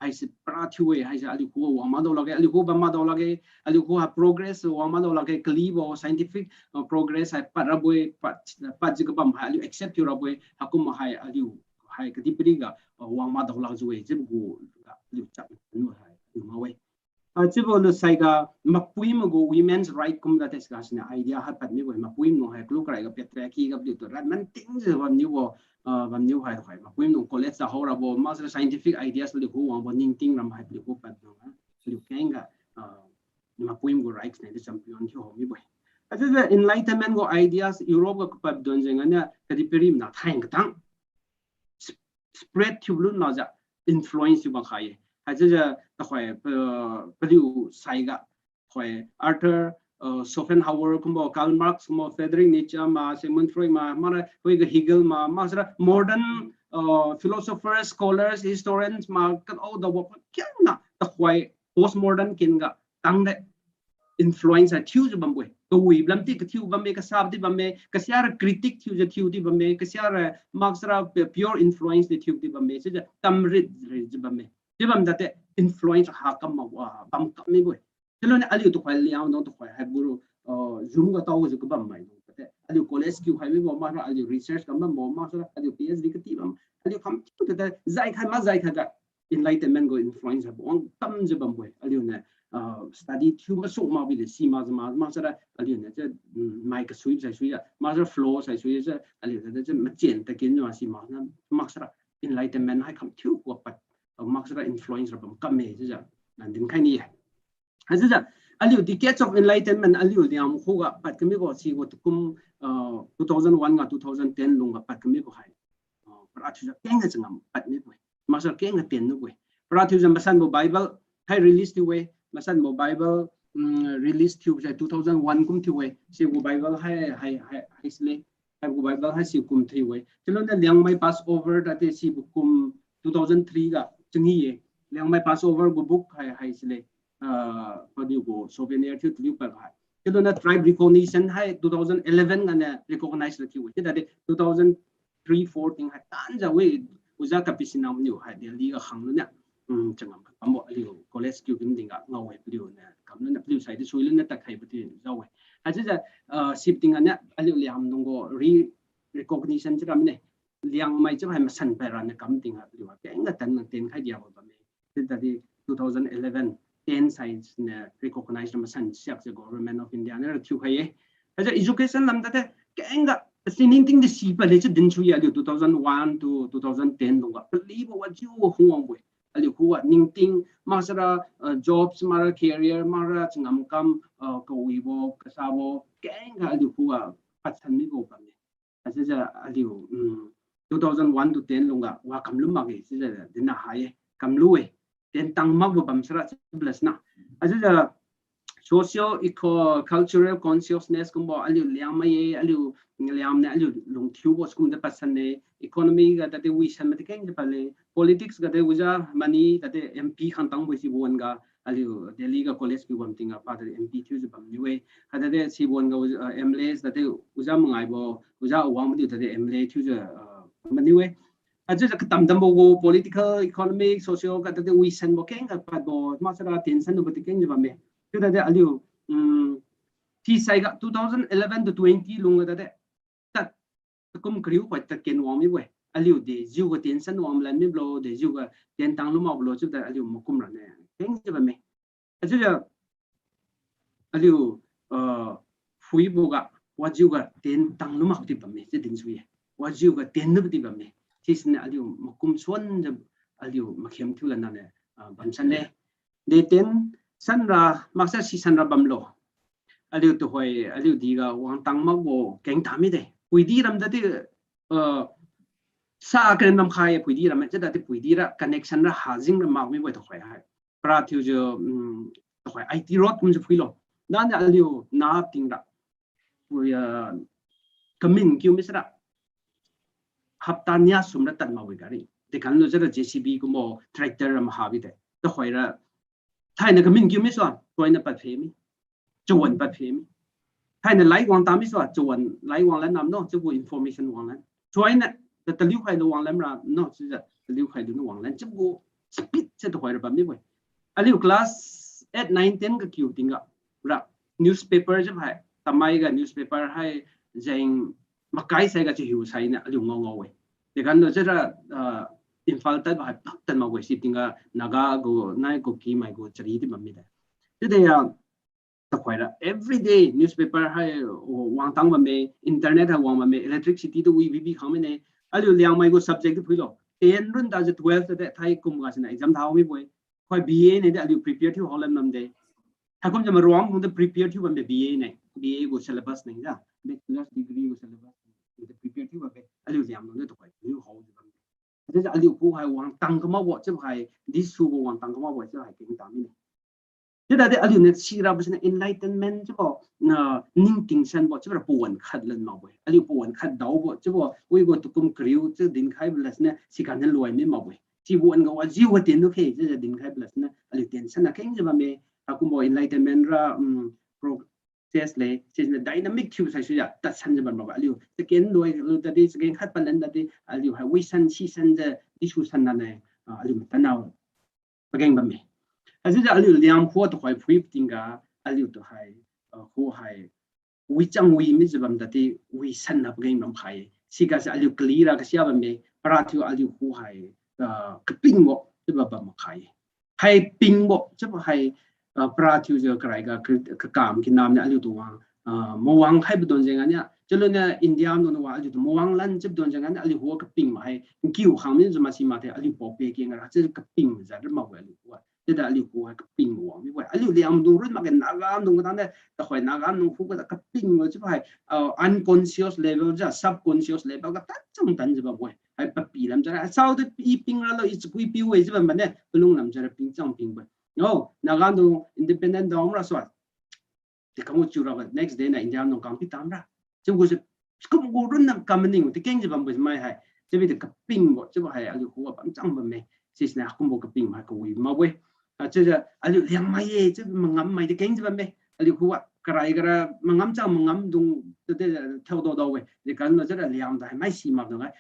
Haise para thiu-e, haise aliu khuga wang madao lakge, aliu khuga bam madao lakge, aliu khuga progress wang madao lakge, kalibo scientific, uh, progress hai pad rabo-e, pad, padjiu kabam hai aliu accept thiu rabo-e, haikum hai aliu hai kadihpiri ga, uh, wang madao lakjiu-e chiubo gu ga aliu chap nu hai aliu ngao-e. Ah, chiubo lusai ga mapui mai gu women's right kum ga test ga sini idea hai pad mibo-e, mapui mai hai kalu karai ga patriarchy ga paliu tu rat man tingjiu bamniubo, ah, bamniu hai hai mapui mai college sa hao rabo, maksara scientific ideas paliu khu wangbo ningting ram hai paliu khu pad dung ga, paliu kengga, ah, mapui mai gu rights niu di champion thiu hao mibo-e. Haichiujiu Enlightenment gu ideas Europe ga kapad don jeng ania kadihpiri mana thaing katang spread thiu lun makjiu influence thiu bam khai-e. Haichiujiu tuhoi, uh, paliu sai ga, tuhoi Arthur, uh, Schopenhauer kumbo, Karl Marx kumbo, Friedrich Nietzsche ma, Sigmund Freud ma, mara wi ga Hegel ma, maksara modern, uh, philosophers, scholars, historians ma, ka-o daobo kiangna tuhoi postmodern kin ga tangde influence hai thiujiu bambo-e. Kawi lam ti kathiu bamme, kasab di bamme, kasiara critic thiujiu thiu di bamme, kasiara maksara pu-, pure influence di thiu di bamme, chiujiu tamrit rijiu bamme. Chiu bam date influence ha kam ma, ah, bam kam mibo-e. Chiulone aliu tuhoi Liangdong tuhoi hai guru, uh, Hume ga taojiu kabam maidung date. Aliu college kiu hai mibo maksara aliu research kam bambo maksara aliu PhD kati bam. Aliu kam thiu date zai khai ma zai khai ga Enlightenment gu influence haibo wang kamjiu bambo-e. Aliuniu, ah, study thiu masuk makbi le si makjiu ma, maksara aliuniu chiu, mm, mai kasui sai suijiu, maksara flow sai suijiu, aliuniu chiu machen takin jiu ma si makjiu, maksara Enlightenment hai kam thiu khuga pad, ah, maksara influence ra bam kamme chiujiu, ah, dinkhai ni-e. Haichiujiu, aliu Decades of Enlightenment, aliu Liangmai khuga pad kamibo sibo tukum, ah, two thousand one ga two thousand ten lungga pad kamibo hai. Ah, para thiujiu kengga changam pad mibo-e. Maksara kengga ten mibo-e. Para thiujiu masanbo Bible hai release thiu-e. Masanbo Bible, mm, release thiubo sai two thousand one kum thiu-e. Sibo Bible hai, hai, hai, hai sile. Haibo Bible hai si kum thiu-e. Chiuluniu Liangmai Passover tadi sibo kum two thousand three ga changi-e. Liangmai Passover gu book hai, hai sile. Ah, paniu gu souvenir thiu taliu pad hai. Chiuluniu tribe recognition hai two thousand eleven ganiu recognize ra thiu-e. Chiu tadi two thousand three four ting hai tanjiu wi uja kapisinam niu hai Delhi ga khang luniu. Hmm, changam ka kambo aliu college kiu kim tingga ngao-e paliuniu. Kam luniu paliu sai di sui luniu tadkhaibo di jao-e. Haichiujiu, ah, sip tingga niu aliu Liangmai dung gu re-, recognition chiura mine. Liangmai chiu hai masan pai raniu kam tingga aliu kengga tan nang ten khai diabo bamme. Chiu tadi two thousand eleven, ten sai niu recognize ra masan siak se Government of India niu ra thiukhai-e. Haichiujiu education lam tadi kengga sining ting di si pale chiu dinsui-e aliu two thousand one to two thousand ten lungga. Palibo wajiu hungwangbo-e. Aliu khuga ningting, maksara, ah, jobs, maksara career, maksara changam kam, ah, kawibo, kasabo, kengga aliu khuga patsan mibo bamme. Haichiujiu aliu, mm, two thousand one to ten lungga wa kamlu makge, chiujiu dinna ha-e, kamlu-e. Ten tang makbo bam sara chiu plus na. Haichiujiu socio eco-, cultural consciousness kumbo aliu Liangmai-e, aliu Liangmai niu aliu lungthiubo sikum di patsan-e, economy ga tadi wisan mati kengjiu pale, politics ga tadi uja mani tadi M P khangtangbo sibo wan-ga, aliu Delhi ga college kiu bam tingga pa tadi M P thiujiu bamniu-e, ha tadi sibo wan-ga uja, ah, M L As tadi uja mangaibo, uja awangbo diu tadi M L A thiujiu, ah, maniu-e. Haichiujiu katam dambo gu political, economic, social ga tadi wisanbo kengga padbo, maksara tensan lubo di kengjiu bamme. Chiu tadi aliu, mm, thisai ga two thousand eleven to twenty lungga tadi tad, takum kariu khoi tad ken wang mibo-e. Aliu dejiu ga tensan wang lan miblo, dejiu ga ten tang lu makbo lo chiu tadi aliu makum raniu kengjiu bamme. Haichiujiu aliu, ah, phuibo ga, wajiu ga ten tang lu mak di bamme, chiu dinsui-e. Wajiu ga ten lu di bamme. Sisiniu aliu makum suanjiu aliu makhem thiu lan naniu, ah, bamsan le. De ten sanra, maksara sisanra bamlo. Aliu tuhoi, aliu diga wangtang makbo kengta mide. Puidi ram tadi, ah, sa karen bam khai puidi ram, chiu tadi puidi ra connection ra hazing ra mak mibo-e tuhoi hai. Para thiujiu, um, tuhoi I T road kumjiu phuilo. Naniu aliu na tingra. Pui, ah, kamin kiu mi sara. Hapta nia sumra tad makbo-e gari. Dekhan lu jira J C B kumbo tractor ra maha bide. Tuhoira. Thainiu kamin kiu mi sua, tuhoiniu pad phe mi. Chawan pad phe mi. Thainiu lai wangta mi sua, chawan lai wanglan nam no, chiubo information wanglan. Tuhoiniu, ta taliu khailu wanglan ra no, chiujiu taliu khailu niu wanglan. Chiubo speed se tuhoira bam mibo-e. Aliu class eight, nine, ten kakiu tingga ra newspaper jiu hai, tamai ga newspaper hai jeng makai saiga chiu hiu sainiu aliu ngao ngao-e. Dekhan lu jira, ah, Imphal tadbo hai pak tan makbo-e si tingga Naga gu, nai Kuki mai gu chari di bam mide. Chiudi ya, tuhoira everyday newspaper hai wangtang bamme, internet hai wang bamme, electricity tu wi bibi khang mine. Aliu Liangmai gu subject di phuilo. Ten run tajiu twelve tadi thai kum gasiniu exam thao mibo-e. Khoi B A niu di aliu prepare thiu haolan namde. Haikumjiu maruang kungdi prepare thiu bamde B A niu. B A gu syllabus niu ja. Bachelor's degree gu syllabus niu prepare thiu bamde. Aliu Liangmai niu tukhoi thiu haojiu bamde. Chiujiu aliu khu hai wangtang kamakbo chiu hai, disubo wangtang kamakbo chiu hai kengta mine. Chiu tadi aliuniu sirabo siniu enlightenment chiubo, na, ningting sanbo chiura pawan khat lan makbo-e. Aliu pawan khat daobo chiubo, wibo tukum kariu chiu dinkhaibo lasiniu siganiu loi mi makbo-e. Sibo wan-ga wajiu ga ten lukhe chiujiu dinkhaibo lasiniu aliu ten sanna kengjiu bamme. Haikumbo enlightenment ra, um, process le, siniu dynamic thiu sai suijiu tadsanjiu bam makbo aliu. Second loi lu tadi, second khat palan tadi, aliu hai wisan sisanjiu disu sanna ne, ah, aliu matanna pageng bamme. Haichiujiu aliu Liangmai khuga tuhoi phuibo tingga, aliu tuhoi, ah, khuhai, wichang wi mijiu bam tadi, wisanna pageng bam khai. Sigase aliu kalira kasia bamme, para thiu aliu khuhai, ah, kapingbo, Chiubo bam makhai. Hai pingbo, chiubo hai, ah, para thiujiu karaiga, kri-, kakam kinam niu aliu tu wang, ah, mawang khaibo don jengniu, chiuluniu India dungniu wa aliu tu mawang lan chiubo don jengniu aliu khuga kaping ma hai, nkiu khang mijiu masi mathe aliu pao pe keng ra, chiu kaping jat ra makbo aliu khuga. Chiudi aliu khuga kaping mawang mibo. Aliu Liangmai dung run makge Naga dung katang de, tuhoi Naga dung khuga kaping ma chiubo hai, ah, unconscious level jiu, subconscious level ga tan chang tan jiu bambo-e. Hai papi lam jara, sao de i ping ralo, i chakui piu-e chiubo bamne, palung lam jara ping chang pingbo. Oh, Naga dung independent daom ra sua. Di kamu chiu rabo, next day niu India dung kam pi tam ra. Chiu gu se, sikum gu run niu kam maning, ti keng jiu bambo mai hai. Chiubi de kapingbo, chiubo hai, aliu khuga bam chang bamme. Sisiniu kumbo kaping mai kawi makbo-e. Ah, chiujiu, aliu Liangmai ye, chiu mangam mai di keng jiu bamme. Aliu khuga, karai kara, mangam chang mangam dung, de, de, thiu dao dao-e. Di kan lo chiujiu Liang da hai, mai si mak dung hai.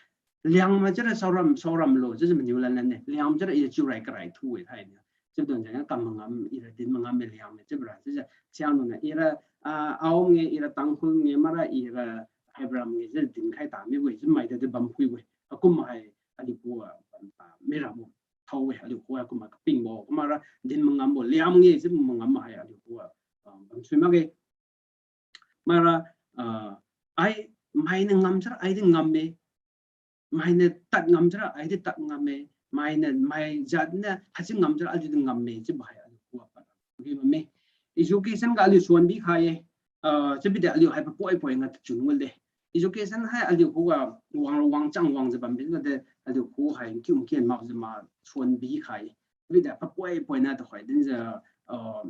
Liangmai chiura saoram, saoram lo, chiujiu maniu lan lan ne. Liang chiura ira chiurai karai thu-e thai ni. Chiu don jengniu kam mangam, ira din mangam me Liangmai chiubora. Chiujiu siang nuna ira, ah, Ao nge, ira Tangkhul nge, mara ira Haibram nge, chiu din khai ta mibo-e, chiu mai de bam phui-e. Akum hai, aliu khuga, bam ta, mira mo. Thao-e, aliu khuga, akum hai kapingbo, kumara din mangambo, Liang nge, chiu mangam hai, aliu khuga, ah, bam sui makge. Mara, ah, ai, mainiu ngam sara, ai di ngam me. Mainiu tad ngam sara, ai di tad ngam me. Mainiu, mai jat niu, haichiu ngam sara, aliu di ngam me. Chiubo hai, aliu khuga pa. Okay, mame. Education ga aliu suan bi khai ye. Ah, chiubi de aliu hai papoi poi nga tachun ngul de. Education hai aliu khuga wang wang chang wang jiu bam bi na de, aliu khu hai kiu kian mak jiu ma suan bi khai. Chiubi de papoi poi na tuhoi din jiu, ah,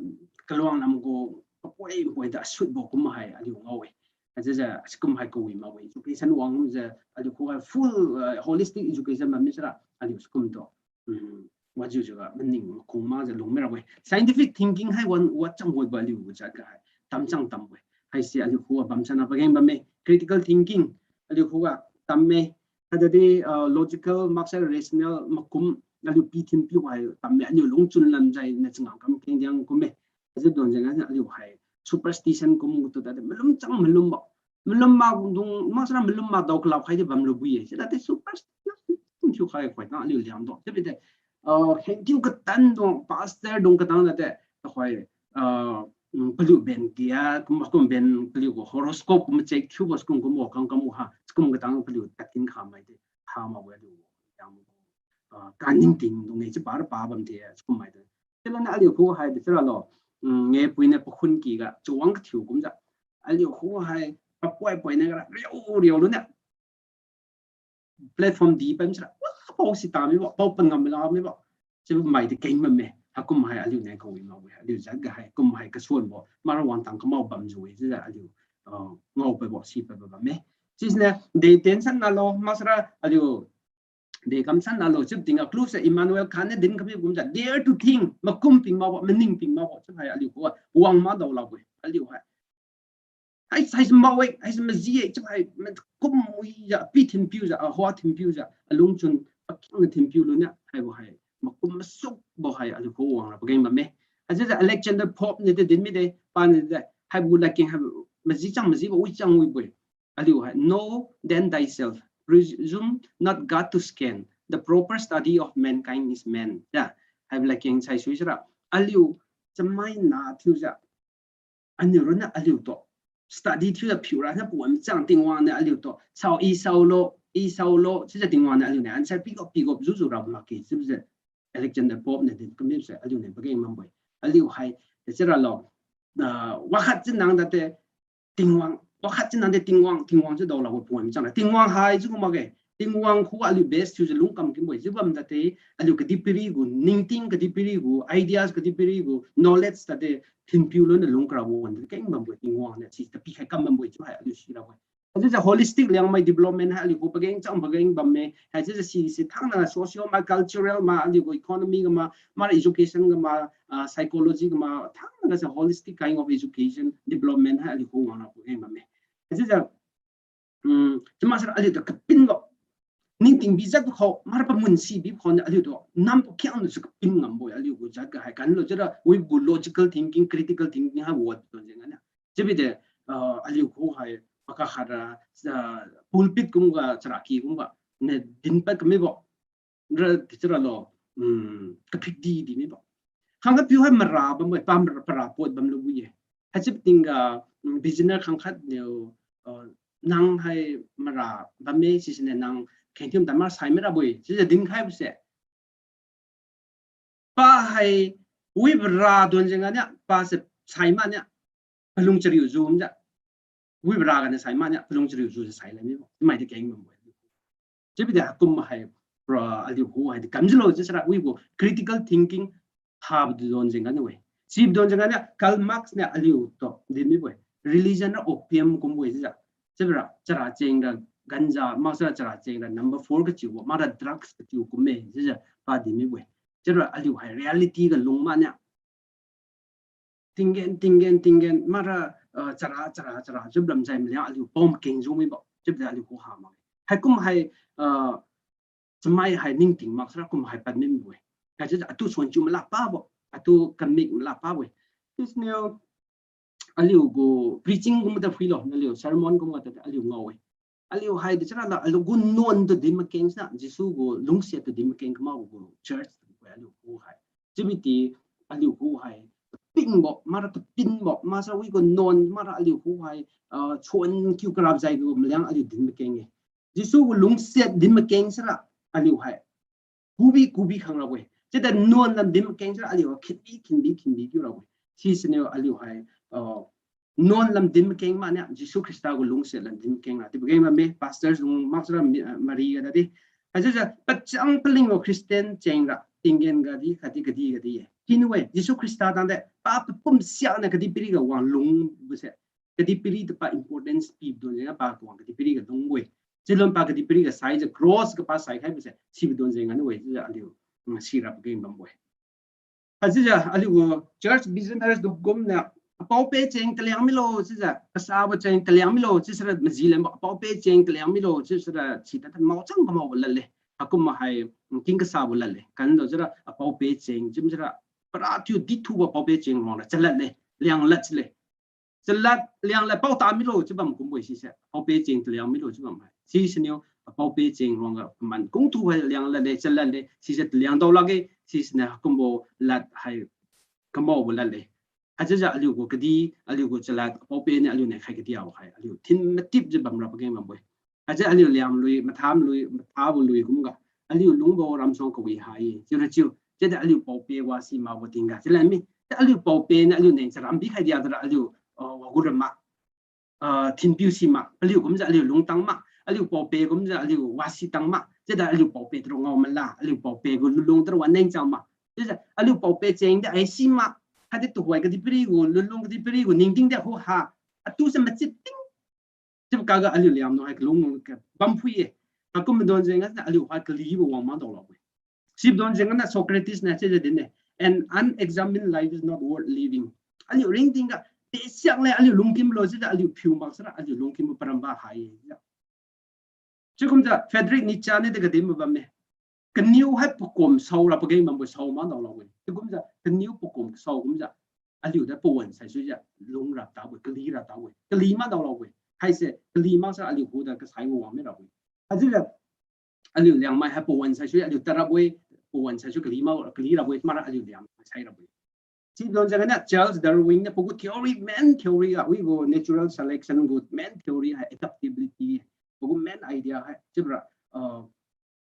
kaluang lam gu papoi poi da sut bo kum hai aliu ngao-e. Aja ja sikum hai kawi makbo-e. Education wang jiu aliu khu hai full, ah, holistic education bam mi sara aliu sikum tu. Hmm, wajiu jiu ga maning kung ma jiu lung mi rabo-e. Scientific thinking hai wan wa chang woi ba aliu jat ga hai. Tam chang tam woi. Haise aliu khu bam sana pageng bamme. Critical thinking aliu khu ga tam me. Haida di, ah, logical, maksai rational, makum, aliu pi thin piu hai tam me, aliu lungchun lam jai na changam kam keng diang kum me. Ajiu don jeng aliu hai superstition kum tu ta de, malum chang malum ba. Malum ma dung, maksara malum ma dao kalap khai di bam lu bui ye. Sida de superstition thiu khai khoi na aliu Liang do. Chiubi de, ah, heng thiu katan dung, pastor dung katang na de, ta khoi, ah, mm, paliu ben kia, kum, kum ben paliu gu horoscope kum check thiu bo sikum kum bo kam kam ha, sikum katang paliu takin kha mai de, ha ma wai lu, yang, ah, kaning ting dung nge, chi par pa bam de, sikum mai de. Chiulo na aliu khu hai de, chiura lo, mm, nge pui na pakhun ki ga, chuang kathiu kum ja. Aliu khu hai, papoi poi na ga, riu, riu lu na. Platform di pam sira, wa, pao si ta mi ba, pao pangam la mi ba. Chiu mai de keng bam me, hakum hai aliu ne kawi ma wi, aliu jat ga hai, kum hai kasuan bo, mara wang tang kamao bam jiu wi, chiujiu aliu, ah, ngao pa bo, si pa bo bam me. Chiusina, de tension na lo, maksara aliu, de kam san na lo, chiu ting a, clue se Immanuel Kant ne din kami kum ja, dare to think, makum ping ma bo, maning ping ma bo, chiu hai aliu khu, wang ma dao la wi, aliu hai. Hai, hai se mawei, hai se maji-e, chiu hai, makum wi ja, pi thin piu ja, a hua thin piu ja, alungchun, paking na thin piu lu na, haibo hai, makum masuk bo hai, aliu khu wang ra pageng bam me. Aja ja Alexander Pope ne de din mi de, pa ne de, haibo ladkeng hai, maji chang maji bo, wi chang wi bo-e. Aliu hai, know then thyself, presume not God to scan, the proper study of mankind is man. Ja, haibo ladkeng sai sui sira, aliu, chamai na thiu ja, aniu ronna aliu tu study thiu ja phiu ra na puan chang Tingwang niu aliu tu. Sao i sao lo, i sao lo, chiujiu Tingwang niu aliu niu answer pi gop, pi gop juju ra makge, chiujiu Alexander Pope niu din kami se aliu niu pageng bam bo-e. Aliu hai, chiura lo, ah, wakhat chin nang da de Tingwang, wakhat chin nang de Tingwang, Tingwang chiu dao la bo puan chang ra. Tingwang hai chiu kum makge. Tingwang khu aliu base thiu jiu lung kam kim bo-e. Chiu bam da de, aliu kadihpiri gu, ningting kadihpiri gu, ideas kadihpiri gu, knowledge da de, thin piu lu na lung kra bo, keng bam bo-e, Tingwang niu si tapi khai kam bam bo-e, chiu hai aliu si ra bo-e. Haichiujiu holistic Liangmai development hai aliu khu pageng chang pageng bam me. Haichiujiu si, si thang na socio ma cultural ma aliu khu economy ga ma, mara education ga ma, ah, psychology ga ma, thang na se holistic kind of education development hai aliu khu wang ra pageng bam me. Haichiujiu, um, chiu maksara aliu tu kapin bo. Ningting bi jat khou, mara pamun si bi khou niu aliu tu, nam pakhiang niu su kapin ngam bo-e, aliu gu jat ga hai kan lo, chiura, wi gu logical thinking, critical thinking hai word tu jeng ania. Chiubi de, ah, aliu khu hai, pakakhat ra, ah, pulpit kum ga, chara ki kum ga, ne din pat kami bo. Ra, chiura lo, um, kaphik di di mibo. Khangkhat piu hai mara bambo, pa mara, para pot bamlu ye. Haichiu tingga, um, visionary khangkhat niu, uh, nang hai mara bamme sisiniu nang khengthiu tamar sai mirabo-e. Sijeng dinkhaibo se. Pa hai, wi bara don jeng ania, pa se sai mania, palung chariu ju mja. Wi bara ganiu sai mania, palung chariu ju sai lani. Mai di keng bambo. Chiubi de hakum hai, pra aliu khu hai di kamjiulo, chiusira wibo critical thinking habo don jeng ganiu we. Sibo don jeng ganiu Karl Marx niu aliu tu dinmibo-e. Religion ra opium kumbo-e chiujiu. Chiubora chara cheng ra ganja, maksara chara cheng ra number four kachiubo, makra drugs kachiu kumme chiujiu pa dinmibo-e. Chiubora aliu hai reality ga lung mania. Tinggen, tinggen, tinggen, makra, uh, chara, chara, chara, chiubo lamjai maliang aliu pom keng ju mibo. Chiubo de aliu khu ha mak. Haikum hai, uh, chamai hai ningting maksara kum hai padminbo-e. Haichiujiu atu suan chiu mala pabo, atu kamik mala pabo-e. Sisiniu aliu gu preaching kumta phuilo, naliu sermon kumta aliu ngao-e. Aliu hai di chara la, aliu gu nuan tu din makeng sina, Jesu gu lungsiat tu din makeng kamakbo gu church tu aliu khu hai. Chiubi ti aliu khu hai, kapingbo, makra kapinbo, maksara wi gu nuan, makra aliu khu hai, ah, chuan kiu karap jai gu maliang aliu din makeng-e. Jesu gu lungsiat din makeng sira, aliu hai kubi, kubi khang rabo-e. Chiudi nuan lam din makeng sira aliu khinbi, khinbi, khinbi kiu rabo-e. Sisiniu aliu hai, uh, nuan lam din makeng mania, Jesu Khrista gu lungsiat lam din makeng ra. Tibo keng bamme, pastors lung maksara mi-, uh, mari ga dadi. Haichiujiu pachang palingbo Christian cheng ra, tinggen ga di, khatdi kadi ga di ye. Hiniu-e, Jesu Khrista tangde, pa papum siakniu kadihpiri ga wang lungbo se. Kadihpiri tu pa importance pibo don jeng pa kawang kadihpiri ga lungbo-e. Chiulun pa kadihpiri ga saijiu cross ga pa saikhaibo se, sibo don jeng aniu-e, chiujiu aliu, mm, sira pageng bambo-e. Haichiujiu aliu gu church visionaries du kumniu, apao-peh cheng taliang milo, chiujiu, kasabo cheng taliang milo, chiusira maji lambo, apao-peh cheng taliang milo, chiusira, sita tan maochang kamaobo ladle. Hakum hai, mm, king kasabo ladle. Kandao sira, apao-peh cheng, chiusira, para thiu dithubo apao-peh cheng ruang ra, chalad le, lianglad le. Chalad lianglad pao ta milo chiu bam kumbo-e sise. Apao-peh cheng taliang milo chiu bam hai. Sisiniu apao-peh cheng ruang ga paman kungthu hai lianglad le, chalad le, sise taliang dao lakge, sisiniu kumbo lad hai kamaobo lad le. Haichiujiu aliu gu kadi, aliu gu chalad, apao-peh niu aliu nai khai kadiabo hai, aliu thin matipjiu bamra pageng bambo-e. Haichiu aliu lianglui, mathamlui, mathabo lui kumga, aliu lungbo ramsuang kawi hai, chiura chiu, chiudi aliu pao-peh wasi makbo tingga, chiulan mi, chiu aliu pao-peh niu aliu neng charam pikhai diatura aliu, ah, wagu ra mak, ah, thinpiu si mak, aliu kumjiu aliu lungtang mak, aliu pao-peh kumjiu aliu wasi tang mak, chiudi aliu pao-peh tara ngao mala, aliu pao-peh gu lunlung tara waneng chang mak, chiujiu aliu pao-peh cheng di ai si mak, khatdi tuhoi kadihpiri gu lunlung kadihpiri gu ningting di khu ha, atu se machit ting, chiubo kaga aliu liamnu hai kalung ka bamphui ye. Hakum don jeng ganiu aliu hai kalibo wang mak dao lakbo-e. Sibo don jeng ganiu Socrates niu chiujiu din-e, an unexamined life is not worth living. Aliu ringting ga, tesiak le aliu lungkim lo chiujiu aliu phiu maksara aliu lungkim paramba hai-e. Chiukumjiu Friedrich Nietzsche niu di kadin bamme. Kaniu hai pakum saora pageng bambo sao mak dao lakbo-e. Chiukumjiu kaniu pakum sao kumjiu aliu da pawan saisuijiu lung ra tabo-e, kali ra tabo-e. Kali mak dao lakbo-e. Haise kali maksara aliu khu da kasaibo wang mirabo-e. Haichiujiu aliu Liangmai hai pawan saisui aliu tad rabo-e, pawan saisui kali mak, kali rabo-e, makra aliu Liangmai sai rabo-e. Sibo don jeng ganiu Charles Darwin niu pagu theory, main theory ga, wibo natural selection gu main theory hai adaptability. Pagu main idea hai, chiubora, ah,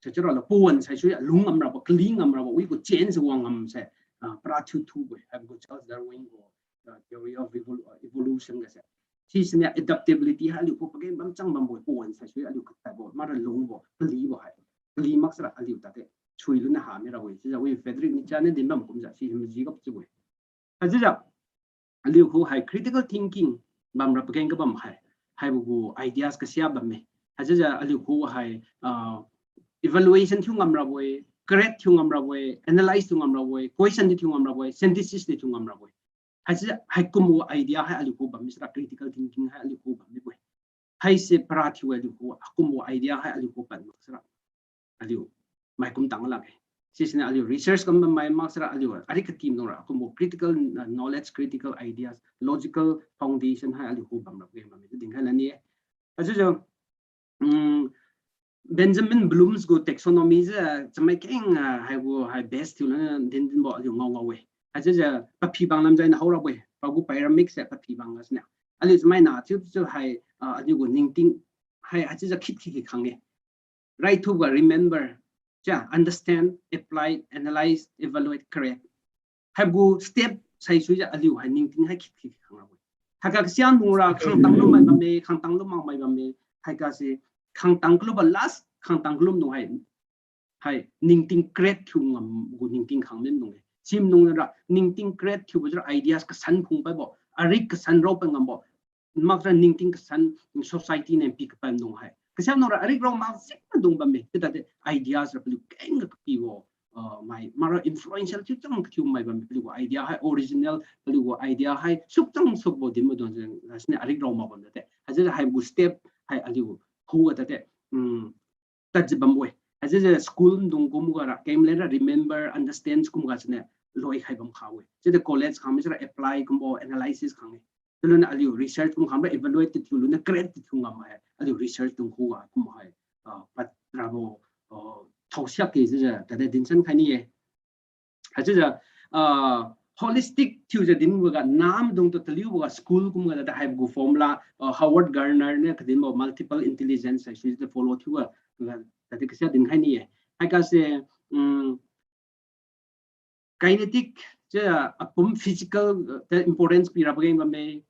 chachiura la pawan saisui lung ngam rabo, kali ngam rabo, wibo change wang ngam se, ah, para thiu thubo-e, haibo gu Charles Darwin gu, ah, theory of evol-, ah, evolution ga se. Sisiniu adaptability hai aliu khu pageng bamchang bambo-e, pawan saisui aliu katadbo, makra lungbo, kalibo hai. Kali maksara aliu tade, suiluniu ha mirabo-e, chiujiu wi Friedrich Nietzsche niu din bam kumjiu, si maji gap chiubo-e. Haichiujiu, aliu khu hai critical thinking bamra pageng kabam hai, haibo gu ideas kasia bamme. Haichiujiu aliu khu hai, ah, evaluation thiu ngam rabo-e, correct thiu ngam rabo-e, analyze thiu ngam rabo-e, question di thiu ngam rabo-e, synthesis di thiu ngam rabo-e. Haichiujiu haikumbo idea hai aliu khu bam misara critical thinking hai aliu khu bam mibo-e. Haise para thiu aliu khu, akumbo idea hai aliu khu pad maksara aliu maikum tang lakge. Sisiniu aliu research kam mai maksara aliu ari katim nora akumbo critical, uh, knowledge, critical ideas, logical foundation hai aliu khu bamrabo-e, bammi tu dinkhai lani-e. Haichiujiu, um, Benjamin Bloom's gu taxonomy jiu chamai keng, ah, haigu hai best thiu lana din dinbo aliu ngao ngao-e. Haichiujiu paphi bang lamjai na haorabo-e. Pagu pyramid se paphi bang ga siniu. Aliu chamai na chiu chiu hai, ah, aliu gu ningting hai haichiujiu khit khit khit khang-e. Raithubo ga remember, cha, understand, apply, analyze, evaluate, correct. Haibo gu step saisuijiu aliu hai ningting hai khit khit khang rabo-e. Haiga kasiam nung ra khangtang lu mai bamme, khangtang lu mak mai bamme, haiga se khangtang kalubo last, khangtang kalu nung hai, hai ningting create thiu ngam gu ningting khang min nung-e. Sim nung ra ningting create thiubo jiu ideas kasan phung paibo, arik kasan rao pai ngambo, makra ningting kasan society niu pi kapan dung hai. Kasiam nung ra arik rao mak sik dung bamme, chiu tadi ideas ra paliu keng ga kapibo, ah, mai, mara influential chiu chang kathiu mai bamme, paliu gu idea hai original, paliu gu idea hai sukchang sukbo din maidung jeng, sini arik rao mak bam tadi. Haichiujiu haibo gu step hai aliu khuga tadi, um, tadjiu bam-e. Haichiujiu school dung kumga ra, kemlen ra remember, understand kumga siniu loi khai bam kha-e. Chiudi college khang mi sira apply kumbo analysis khang-e. Chiuluniu aliu research kum khang ra evaluate thiu luniu create thiu ngam hai. Aliu research dung khuga kum hai, ah, pad rabo, ah, thaosiak ke chiujiu tadi dinsan khai ni-e. Haichiujiu, ah, holistic thiujiu dinboga namdung tu taliuboga school kumga tadi haibo gu formula, ah, Howard Gardner niu kadinbo multiple intelligence haisi follow thiuga, tadi kasia dinkhai ni-e. Haiga se, um, kinetic, chiu, ah, apum physical, ah, te importance pi ra pageng bamme,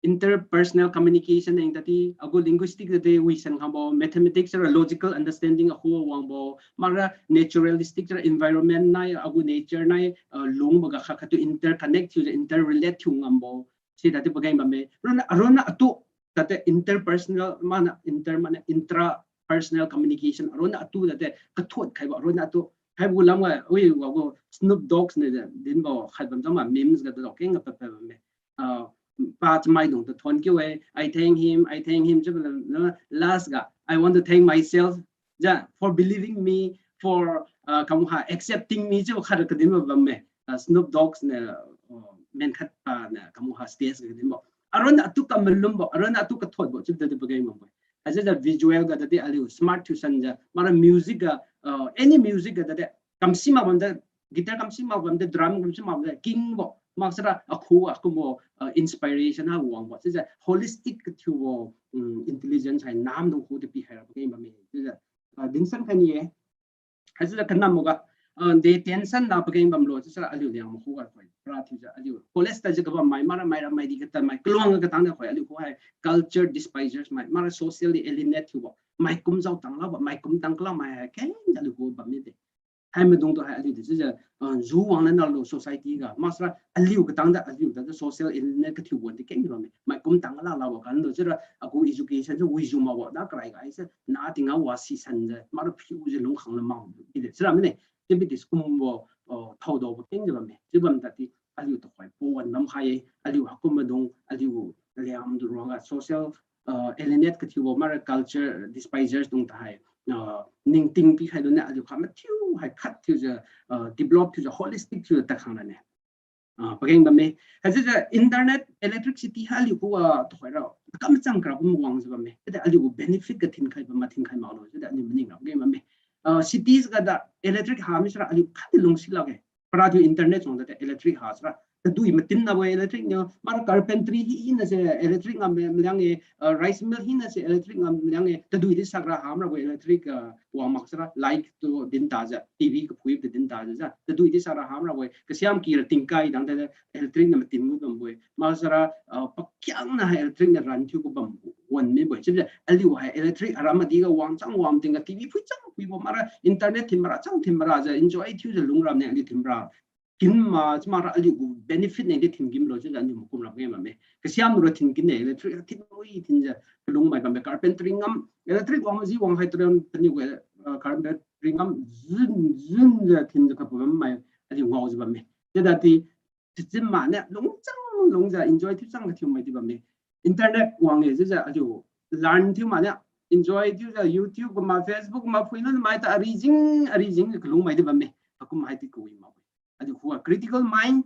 interpersonal communication eng tadi, agu linguistic tadi wisan khangbo, mathematics ra logical understanding akhu wangbo, mara naturalistic ra environment nai, agu nature nai, ah, lungboga khat khat tu interconnect thiujiu interrelate thiu ngambo, si tadi pageng bamme. Ronna, ronna atu, tadi interpersonal, mana inter, mana intrapersonal communication, ronna atu tadi kathot khaibo, ronna atu, haibo lamga, ui, wagu Snoop Dogg's niu dinbo khat bam jama memes ga tadi keng ga pa pa bamme. Ah, pa chamaidung tu thon kiu-e, I thank him, I thank him, chiu bam last ga, I want to thank myself, ja, for believing me, for, ah, kam ha, accepting me, chiu khat kadinbo bamme. Ah, Snoop Dogg's niu, oh, men khat pa niu kam ha stage ga kadinbo. Aronna atu kamalumbo, aronna atu kathotbo chiu tadi pageng bambo. Haichiujiu visual ga tadi aliu smart thiu sanjiu, mara music ga, ah, any music ga tadi kamsi mak bamde, guitar kamsi mak bamde, drum kamsi mak bamde, kingbo, maksara akhu akumbo, ah, inspiration ha wangbo. Chiujiu holistic kathiubo, um, intelligence hai namdung khutu pikhai ra pageng bamme. Chiujiu, ah, dinsan khai ni-e. Haichiujiu kanamboga, ah, de tension na pageng bamlo, chiusara aliu Liangmai khuga khoi. Para thiujiu aliu college tadjiu kabam mai, mara maira maidi katad mai, kaluang katang na khoi, aliu khu hai culture despisers mai, mara socially alienate thiubo, maikum jao tang labo, maikum tang kala mai hai keng aliu khu bam mide. Hai maidung tu hai aliu de chiujiu, ah, ju wang na nalo society ga, maksara aliu katang da aliu da social alienate kathiubo di keng bamme. Maikum tang kala labo kando chiura agu education jiu wijiu makbo da karai ga haise na tingga wasi sanjiu mara phiujiu lungkhang la mak ide chiura mine. Chiubi diskumbo, ah, thaodaobo kengjiu bamme. Chiu bam tadi aliu tuhoi pawan bam khai-e, aliu hakum maidung, aliu Liangmai du ruangga social, ah, alienate kathiubo mara culture despisers dung tahai, ah, ningting pikhai luniu aliu kha mathiu hai khat thiujiu, ah, develop thiujiu holistic thiujiu tadkhang lane. Ah, pageng bamme. Haichiujiu internet, electricity ha aliu khu, ah, tuhoira kamchang kara kum wangjiu bamme. Chiudi aliu benefit ga thinkhai bam ma thinkhai maklo chiudi aliu maning ra pageng bamme. Ah, cities ga da electric ha misara aliu khatdi lungsi lakge. Para thiu internet suang da electric ha sara tadui matin nabo electric niu, mara carpentry hina se electric ngam maliang-e, ah, rice mill hina se electric ngam maliang-e, tadui di sakra ham rabo electric, ah, wang maksara light tu din tajiu, TV kaphui tu din tajiu ja, tadui di sakra ham rabo-e, kasiam kira tingkai dang da electric niu matin gu bambo-e, maksara, ah, pakiang na hai electric niu ran thiu gu bam wan mibo-e. Chiujiu aliu hai electric aram madi ga wangchang wang tingga TV phuichang phuibo mara internet thin mara chang thin mara jiu enjoy thiujiu lungram ne aliu thin mara kin ma, chimara aliu gu benefit ne di thin gimlo chiujiu aliu makum ram nge bamme. Kasiam ra thin kin ne electric thin wi thinjiu kalung mai bamme carpentry ngam, electric wang maji wang hai tren paniu gu, ah, carpentry ngam jun jun jiu thinjiu kapu bam mai aliu ngaojiu bamme. Chiudi chichim mane lungchang lungjiu enjoy thiu chang kathiu mai di bamme. Internet wang-e chiujiu aliu learn thiu mane enjoy thiujiu YouTube kumma Facebook kumma phuilu mai ta arijing arijing kalung mai di bamme. Hakum hai di kawi makbo. Aliu khuga critical mind,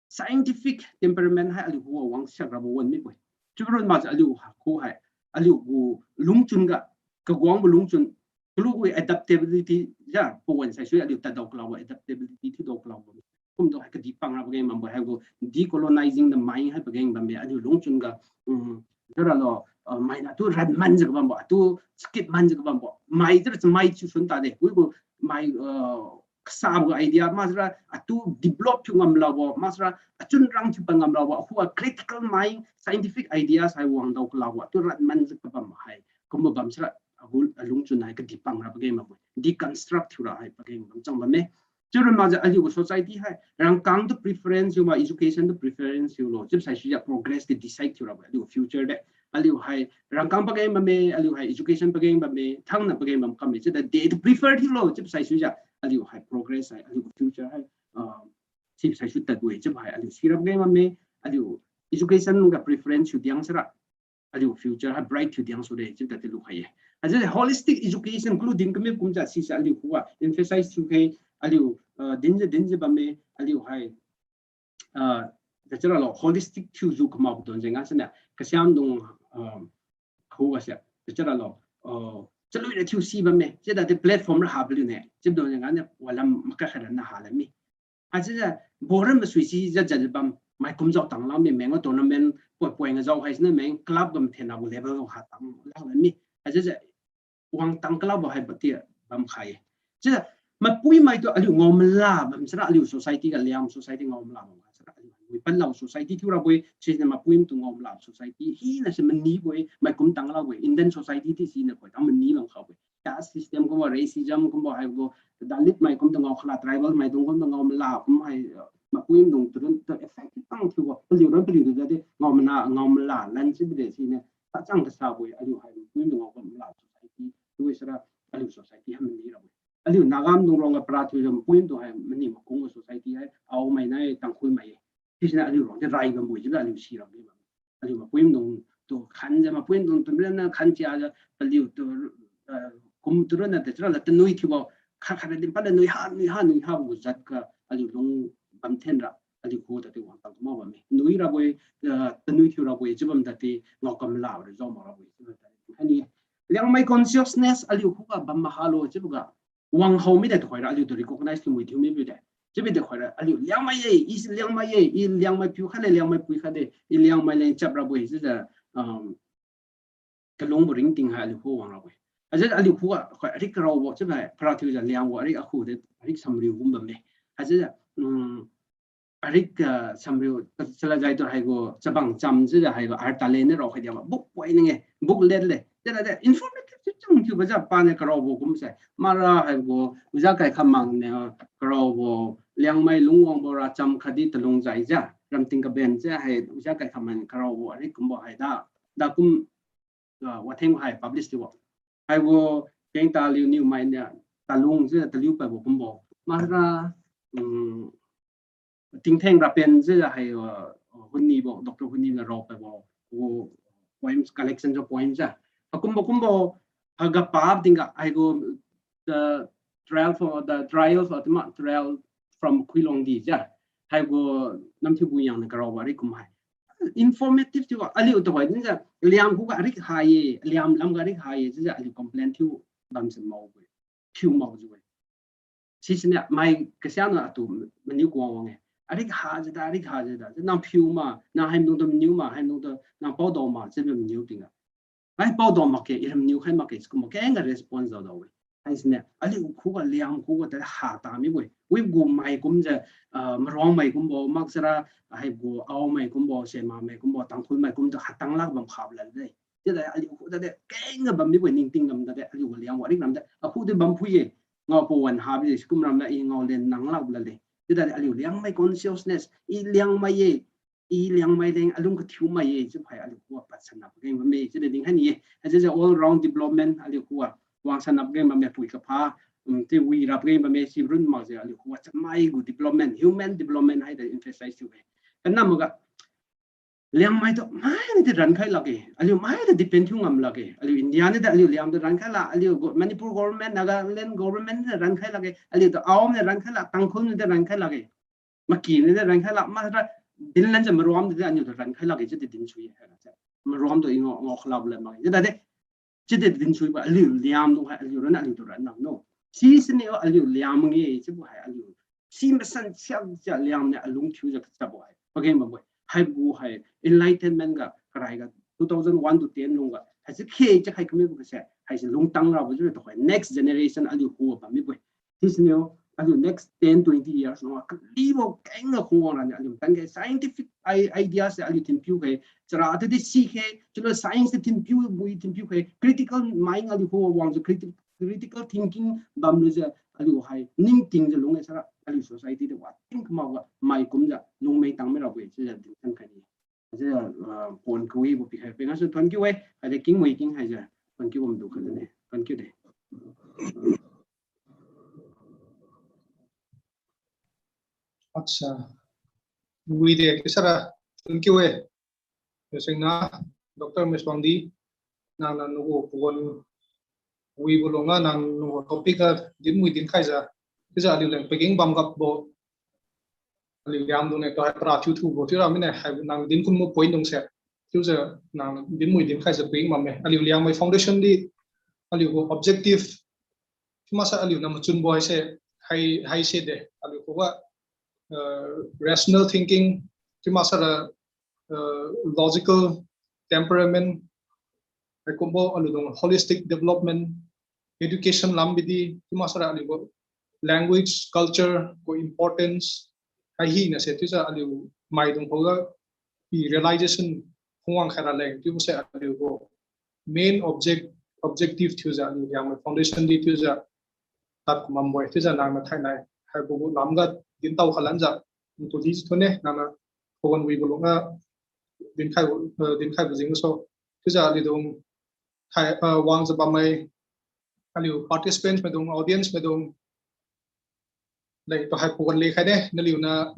scientific temperament hai aliu khuga wangsiak rabo wan mibo-e. Chiubo run makjiu aliu khuhai, aliu gu lungchun ga, kaguangbo lungchun, Kalu wi adaptability ja, pawan sai sui aliu tadao kalabo adaptability thiudao kalabo. Kumdu hai kadihpang ra pageng bambo haigu decolonizing the mind hai pageng bamme aliu lungchun ga, um, jara lo, uh, mai na tu ran manjiu kabambo, atu skip manjiu kabambo. Mai jara chamai chiu sun tade. Wigu mai, uh, kasabo idea ma jara atu develop thiu ngam labo, ma jara achun rang thiu pa ngam labo, ahu a critical mind, scientific ideas hai wangdao kalabo, atu ran manjiu kabam hai. Kumbo bam sira agu alungchun hai kadihpang ra pageng bambo. Deconstruct thiu ra hai pageng bam chang bamme. Chiura makjiu aliu society hai rangkang tu preference thiu ma education tu preference thiu lo. Chiu sai sui ja progress di decide thiu ra aliu future de. Aliu hai rangkang pageng bamme, aliu hai education pageng bamme, thangna pageng bam kamme. Chiu da de tu prefer thiu lo. Chiu sai sui ja aliu hai progress hai, aliu future hai, ah, chiu sai sui tadwe. Chiu hai aliu sira pageng bamme, aliu education ga preference thiu diang sira aliu future hai bright thiu diang su de, chiu tadi lu hai ye. Aja holistic education kulu din kami kum ja si sa aliu khuga emphasize thiu khai aliu, uh, dinjiu dinjiu bamme aliu hai, uh, da chara lo holistic thiujiu kama bu don jeng a sina kasiam dung, um, khuga sia da chara lo, uh, chalui ra thiu si bamme, chiu tadi platform ra ha baliu ne, chiu don jeng a ne walam maka kha ra na ha la mi. Achiujiu boran masui si jat jat bam mai kum jao tang la mi meng tournament poi poi nga jao hai sina meng club gam thenna gu level ha tang la mi. Achiujiu wang tang club hai bati bam khai. Chiujiu mapui mai tu aliu ngao mala bam sira aliu society ga Liang society ngao mala bam sira aliu wi pan lau society thiu ra boi sina mapui tu ngao mala society hina si mani boi mai kum tang la boi Indian society ti sina koi tang mani lam kha boi. Caste system kumbo, racism kumbo, haibo Dalit mai kumtu ngao khala, tribal mai dung kumtu ngao mala kum hai, uh, mapui dung turun tu effect tang thiubo. Paliu ran paliu tu jadi ngao mana, ngao mala lan si bide sine. Tachang kasa boi, aliu hai mapui dung ngao mala society, tu sira aliu society hai mani ra boi. Aliu Nagam dung rong ga para thiu mapui dung hai mani makung society hai, Ao mai nai, Tangkhul mai. Sisina aliu rong di rai bam boi jiu aliu si ram di bam. Aliu mapui dung tu khan ja mapui dung tu mena khan chia ja paliu tu, uh, kum tu rona de tra la tanui thiubo. Kha kha din pa la nui ha, nui ha, nui ha bu jat ga aliu lung bam then ra. Aliu khu tadi wang tang mo bam mi. Nui ra boi, uh, tanui thiu ra boi jiu bam tadi ngao kam la ra jao ma ra boi jiu bam tadi. Ani Liangmai consciousness aliu khu ga bam ma ha lo jiu ga wang hao mi de tu khoi ra aliu tu recognize thiu mui thiu mi bi de. Chiu bi de khoi ra aliu Liangmai ye, i si Liangmai ye, i Liangmai piu kha le, Liangmai pui kha de, i Liangmai leng chap ra boi, chiujiu, um, kalung bo ringting hai aliu khu wang ra boi. Ajiu aliu khu ga khoi arik karao bo, chiu bai, para thiu jiu Liang bo, arik akhu de, arik samriu kum bam le. Ajiu, um, arik, ah, samriu, chala jai tu haigu, chabang cham chiujiu haigu, ar tale ni rao khai dia ba, book poi ni nge, book let le. Chiujiu de, informative chiu chang thiu ba jiu pa ni karao bo kum se. Mara haigu, uja kai khamang ni, ah, karao bo, Liangmai lungwang bo ra cham khatdi talung jai jiu, ramting kaben jiu hai, uja kai khamang karao bo, arik kumbo hai da, da kum, ah, watheng hai publish thiu bo. Haibo, keng taliu niu mai ni, talung jiu taliu pabo kumbo. Mara, um, Tingtheng Rapen jiu hai, uh, Huni bo, Doctor Huni na rao pabo, wo poems, collection of poems a. Akumbo kumbo, haga pap tingga, haigu, the trial for, the trial for, the trial from Khuilongdi jiu. Haigu, Namthiu Buyang na karao wari kum hai. Informative thiu, aliu tu hai, jiu, Liang khu ga arik ha ye, Liang lam ga arik ha ye, jiu, aliu complain thiu, bam se mao we. Thiu mao jiu we. Sisiniu mai kasiang na atu maniu kuang wang e. Arik ha jiu da, arik ha jiu da. Nang phiu ma, nang haimdung tu maniu ma, haimdung tu nang paodao ma, jiu maniu tingga. Hai paodao makge, iram niu khai makge, sikum makge, nga response dao dao we. Haisiniu, aliu khu ga Liang khu ga ta ha ta mi we. Wi gu mai kum jiu, ah, Maruang mai kumbo, maksara, haigu Ao mai kumbo, Sema mai kumbo, Tangkhul mai kum tu hatang lak bam khap la de. Jiu da aliu khu da de, keng ga bam mi we, ningting ngam da de, aliu gu Liang wa rik ram de. Akhu de bam phui ye. Ngao pawan ha bi de, sikum ram da i ngao len nang lak la de. Jiu da aliu Liangmai consciousness, i Liangmai ye, i Liangmai leng alung kathiu mai ye, jiu hai aliu khu ga pat sanna pageng bamme, jiu da ding hai ni ye. Ajiu jiu all round development, aliu khu ga wang sanna pageng bamme pui kapha, um, ti wi ra pageng bamme, si run mak jiu aliu khu ga chamai gu development, human development hai da emphasize thiu we. Kanam ga, Liangmai tu mai ni de rankhai lakge, aliu mai de depend thiu ngam lakge, aliu India ni de aliu Liang de rankhai la, aliu go-, Manipur government, Nagaland government ni de rankhai lakge, aliu tu Ao ni de rankhai la, Tangkhul ni de rankhai lakge. Maki ni de rankhai la, ma ra dinlan jiu Maruang de aliu tu rankhai lakge, jiu de din sui hai la jiu. Maruang tu i ngao, ngao khala bu la ma, jiu da de. Chiudi dinsuibo aliu Liangmai hai aliu ronna aliutu ronna no. Sisiniu aliu Liangmai nge chiubo hai aliu si masan siak jiu Liangmai niu alung thiujiu kachabo hai. Pageng bambo-e. Haibo hai enlightenment ga karai ga two thousand one to ten lungga haise khe chakhai kamibo kase haise lungtang rabo jiu tuhoi next generation aliu khuga bammibo-e. Sisiniu aliu next ten, twenty years lungga kalibo kengga khungwang rani aliu tangge scientific i-, ideas aliu thinpiu khe, chara tudi si khe, chiulo science thinpiu, bui thinpiu khe, critical mind aliu khuga wangjiu criti-, critical thinking bamlujiu aliu hai ningtingjiu lung-e sara aliu society di wa ting kamaoga mai kumjiu lungmai tangmai rabo-e chiujiu dinsan khaine. Chiujiu, ah, pon kawibo pikhai peng gasu thuon kiu-e, haidi kingmui king haijiu thuon kiu bamdu khaine. Thuon kiu de. Accha. Wi de, kisara, thuon kiu-e. Yasengna, Doctor Meswangdi, nangniu nagu pawan wibo lungga nangniu nagu topic ga dinmui dinkhaijiu, chiujiu aliu leng pageng bamgapbo, aliu Liangmai dung ne, tuhoi para thiuthubo chiura mine, hai nang dinkumbo point dungse, chiujiu nang dinmui dinkhaijiu pageng bamme. Aliu Liangmai Foundation di, aliu gu objective, chiu maksa aliu niu machunbo haise, hai, haise de, aliu khuga, uh, rational thinking, chiu maksara, uh, logical temperament, haikumbo aliu dung holistic development, education lam bidi, chiu maksara aliu gu language, culture gu importance, hai hinase chiujiu aliu maidung khuga i realization khungwang khaira leng, chiubose aliu gu main object, objective thiujiu aliu Liangmai Foundation di chiujiu tad kumbo-e, chiujiu nangniu thainai haibo gu lamga dintao khalanjiu, ntu di thuonne, nangniu pawan wibo lungga dinkhai, eh, dinkhaibo jengsu, chiujiu aliu dung khai, eh, wangjiu bammai, aliu participants maidung, audience maidung, leng tuhoi pawan lekhaine, naliuniu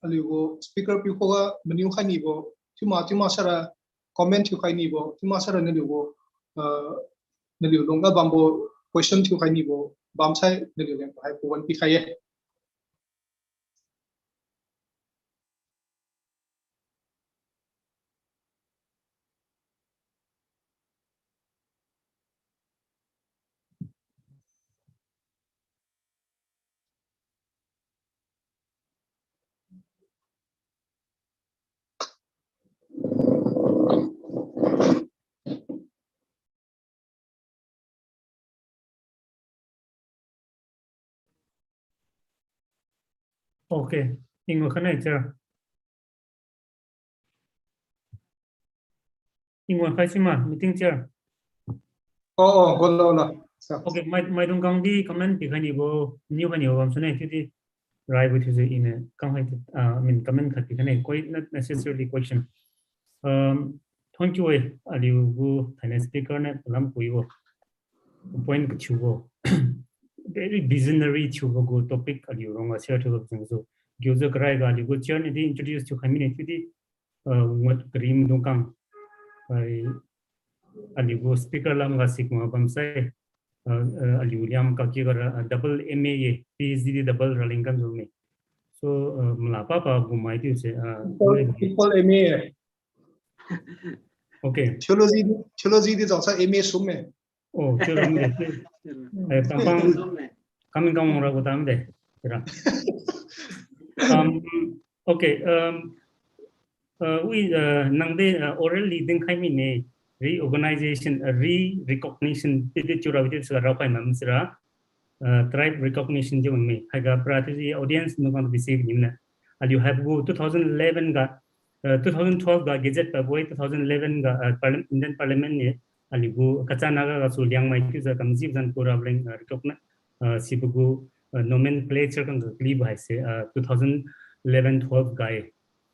aliu gu speaker piu khuga maniu khai nibo, chiu ma, chiu maksara comment thiukhai nibo, chiu maksara naliu gu, ah, naliu lungga bambo question thiukhai nibo bamsai naliu leng tuhoi pawan pikhai ye. Okay, ingwa khanai chair. Ingwa khai sima, meeting chair. Oh, oh, hold on, hold on. Sir. Okay, mai, maidung kangdi comment pikhai nibo, niu khai nibo bamsune, chiudi raibo thiujiu iniu kang hai, ah, I mean, comment khat pikhai ne, quite not necessarily question. Um, thuon kiu-e, aliu gu thainai speaker niu palam kuibo. Point kathiubo. Very visionary thiubo gu topic aliu rongga share thiubo jengsu. Giujiu karai ga aliu gu chair niu di introduce thiukhai mine chiudi, uh, ngut karim dung kang. Ai, aliu gu speaker lamga sikumga bamsai, uh, uh, aliu Liangmai kaki gara, uh, double M A ye, P H D di double raleng kamjiu me. So, uh, mala papa gu mai chiuse, uh, triple, triple M A ye. Okay. Theology, theology di jao sa M A sum me. Oh, chiu ram de. Eh, pang pang. Coming kang ra gu tam de. Chiu ra. Um, okay, um, uh, we, uh, nang de, uh, orally dinkhai mine, reorganization, uh, re-recognition, chiudi chiura, chiudi sira raokhai mam sira. Uh, tribe recognition chiu me. Haiga para chiudi audience nung kang bisi ni mine. Aliu haibo gu two thousand eleven ga, uh, two thousand twelve ga gazette pabo-e, two thousand eleven ga, uh, parliam-, Indian Parliament niu aliu gu Kacha Naga gasu Liangmai chiujiu kamjibo zan pura bleng, uh, recogni-, uh, sibo gu, uh, nomenclature kang kaklibo haise, uh, two thousand eleven twelve ga-e.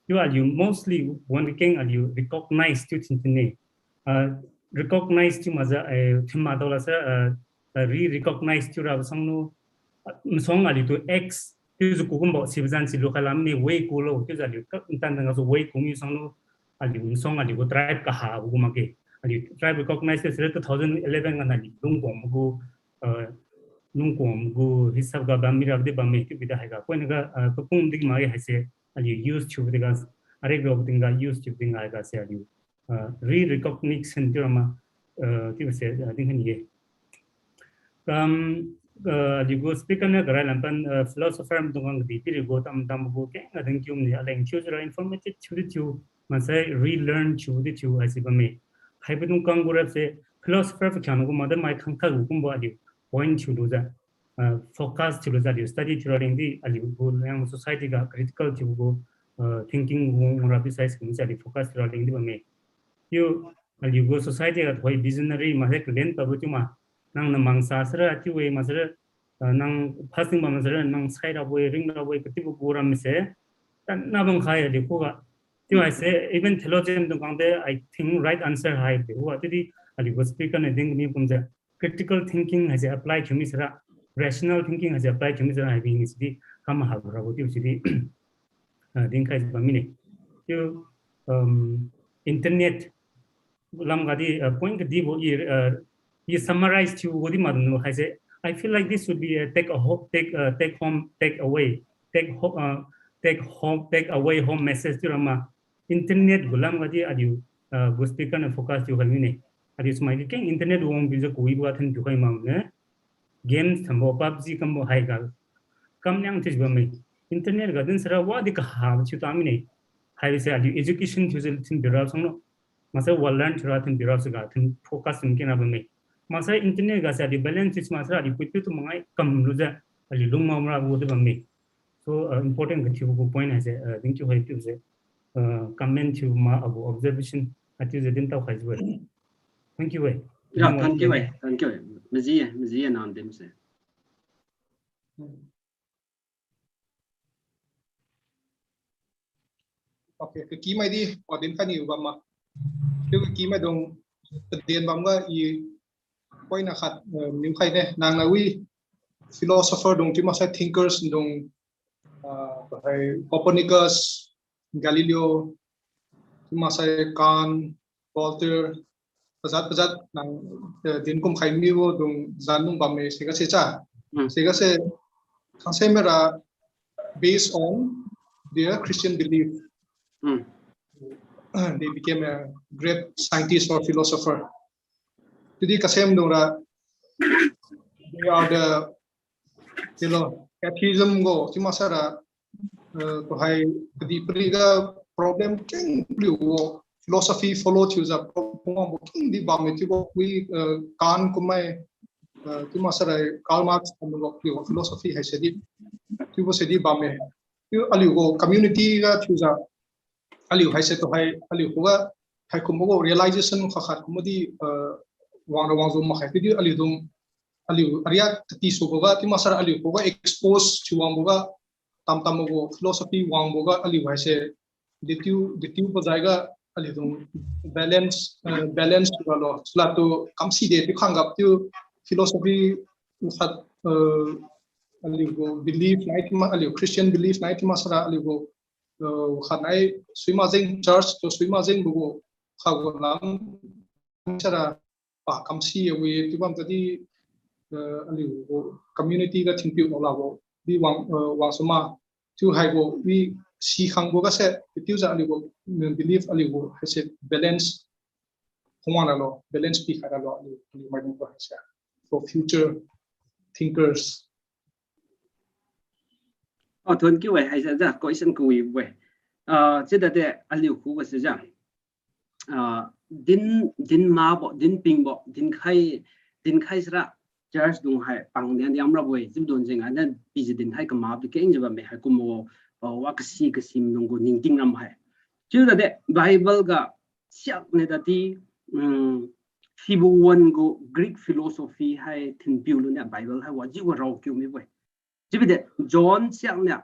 Chiu aliu mostly wan keng aliu recognize chiu thin thin ne. Ah, recognize chiu makjiu, eh, thin ma daola sa, ah, ah, re-recognize chiura sangnu, ah, masuang aliutu X chiujiu kukumbo sibo zan si lukhai lam ne wei kulo chiujiu aliu ka ntan tang gasu wei kumiu sangnu aliu masuang aliu gu tribe kaha gu makge. Aliu tribe recognize chiu sira two thousand eleven ga aliu lungkuang gu, ah, lungkuang gu hisab ga bam mira di bamme chiu bida haiga. Poina ga, ah, kakung di makge haise aliu use thiubo di ga, arek rabo tingga use thiubo tingga haiga se aliu, ah, re-recognition chiura ma, uh, chiubose, uh, dinkhai ni-e. Um, uh, aliugu speaker niu karai lampan, uh, philosopher maidung khang kadihpiri gu tamtam gu keng adin kiu mane aleng thiujiu ra informative thiudi thiu, maksai relearn thiudi thiu haisi bamme. Haibo dung khang gu rap se philosopher pakhiangna gu mada mai khangkhat gu kumbo aliu point thiulujiu, uh, focus thiulujiu aliu study thiura lengdi aliu gu liang society ga critical thiu gu, uh, thinking gu ngarap di size kum se aliu focus thiura lengdi bamme. Chiu aliu gu society ga tuhoi visionary maksai kalen tabo chiu ma, nang namang sa sara chiu-e maksara, uh, nang fasting bam sara nang sai rabo-e, ring rabo-e, katibo gu ram se, tanna bam khai aliu khuga. Chiu haise, even theologian dung khang de, I think right answer hai de khuga. Chiudi aliu gu speaker niu din kami kumjiu, critical thinking haise apply thiumi sara, rational thinking haise apply thiumi sara haibi ni sidi kam habo rabo chiu sidi, uh, dinkhai bam mine. Chiu, um, internet lam ga di, uh, point kadibo i, uh, i summarize thiu gu di madnu haise. I feel like this would be a take a ho-, take, uh, take home, take away, take ho-, uh, take home, take away home message thiu rama. Internet gu lam ga di aliu, uh, gu speaker niu focus thiukhai mine. Aliu smai di keng internet wang bijiu kuibo ga thin thiukhai mane. Games thambo, PUBG kambo haiga kamniang thiujiu bamme. Internet ga din sara wadi kahabo thiu ta mine. Haise aliu education thiujiu thin bira sanglo. Maksai wa learn thiura thin bira siga thin focus thin kena bamme. Maksai internet ga se aliu balance thiu maksara aliu pui piu tu mangai kamlujiu aliu lung mamra gu di bamme. So, uh, important kathiu gu point haise, uh, thank you hai thiujiu, uh, comment thiu ma agu observation achiujiu din tao khaijiu-e. Thank you e. Ya, thank you e, thank you e. Maji e, maji e nang din se. Okay, kakimai di, wadin kani bam ma. Chiu kakimai dung, tadin bam ga i, point na khat, uh, niu khai ne, nang na wi, philosopher dung, chiu maksai thinkers dung, uh, hai Copernicus, Galileo, chiu maksai Kant, Voltaire, pajat pajat nang, eh, din kum khai mibo dung zan dung bamme siga se cha. Hmm. Siga se, khangse mera based on their Christian belief. Hmm. They became a great scientist or philosopher. Chiudi kasem dung ra, they are the, you know, atheism gu, chiu maksara, eh, tuhai kadihpiri ga problem keng liu gu philosophy follow thiujiu pro-, pungwang bo keng di bamme chiu gu wi, eh, Kant kummai, eh, chiu maksara Karl Marx kum gu philosophy haise di, chiubo se di bamme. Chiu aliu gu community ga thiujiu, aliu haise tuhai, aliu khuga, hai kumbo gu realization khat khat kumbo di, eh, wang ra wang jiu makhai, chiudi aliu dung, aliu ariak kati subo ga, chiu maksara aliu khuga expose thiu wangbo ga, tamtam gu philosophy wangbo ga, aliu haise, detiu, detiu pajai ga, aliu dung balance, eh, balance thiu ralo. Chulatu kamsi de chiu khang gap chiu philosophy khat, eh, aliu gu belief nai chiu ma, aliu Christian belief nai chiu maksara aliu gu, eh, khat nai suima jeng church tu suima jengbo gu kha gu lam sara pa kamsi wi chiu bam tadi, eh, aliu gu community ga thinpiu lo labo di wang, eh, wang suma chiu haibo wi si khangbo ga se chiujiu aliu gu, mm, belief aliu gu haise balance khongwang ralo, balance pikhai ralo aliu, aliu maidung gu haise for future thinkers. Oh, thank you e, haise ja question kawibo e. Ah, chiu dade aliu khuga se ja, ah, din, din mabo, din pingbo, dinkhai, dinkhai sara church dung hai pang diang diang rabo e, chiu dung jeng aniu piji dinkhai kamabo kengjiu bamme hai kumbo, ah, wa kasi kasim dung gu ningting ram hai. Chiu dade Bible ga siakniu dadi, um, Fibuwan gu Greek philosophy hai thinpiu luniu Bible hai wajiu wa raokiu mibo e. Chiubide John siakniu,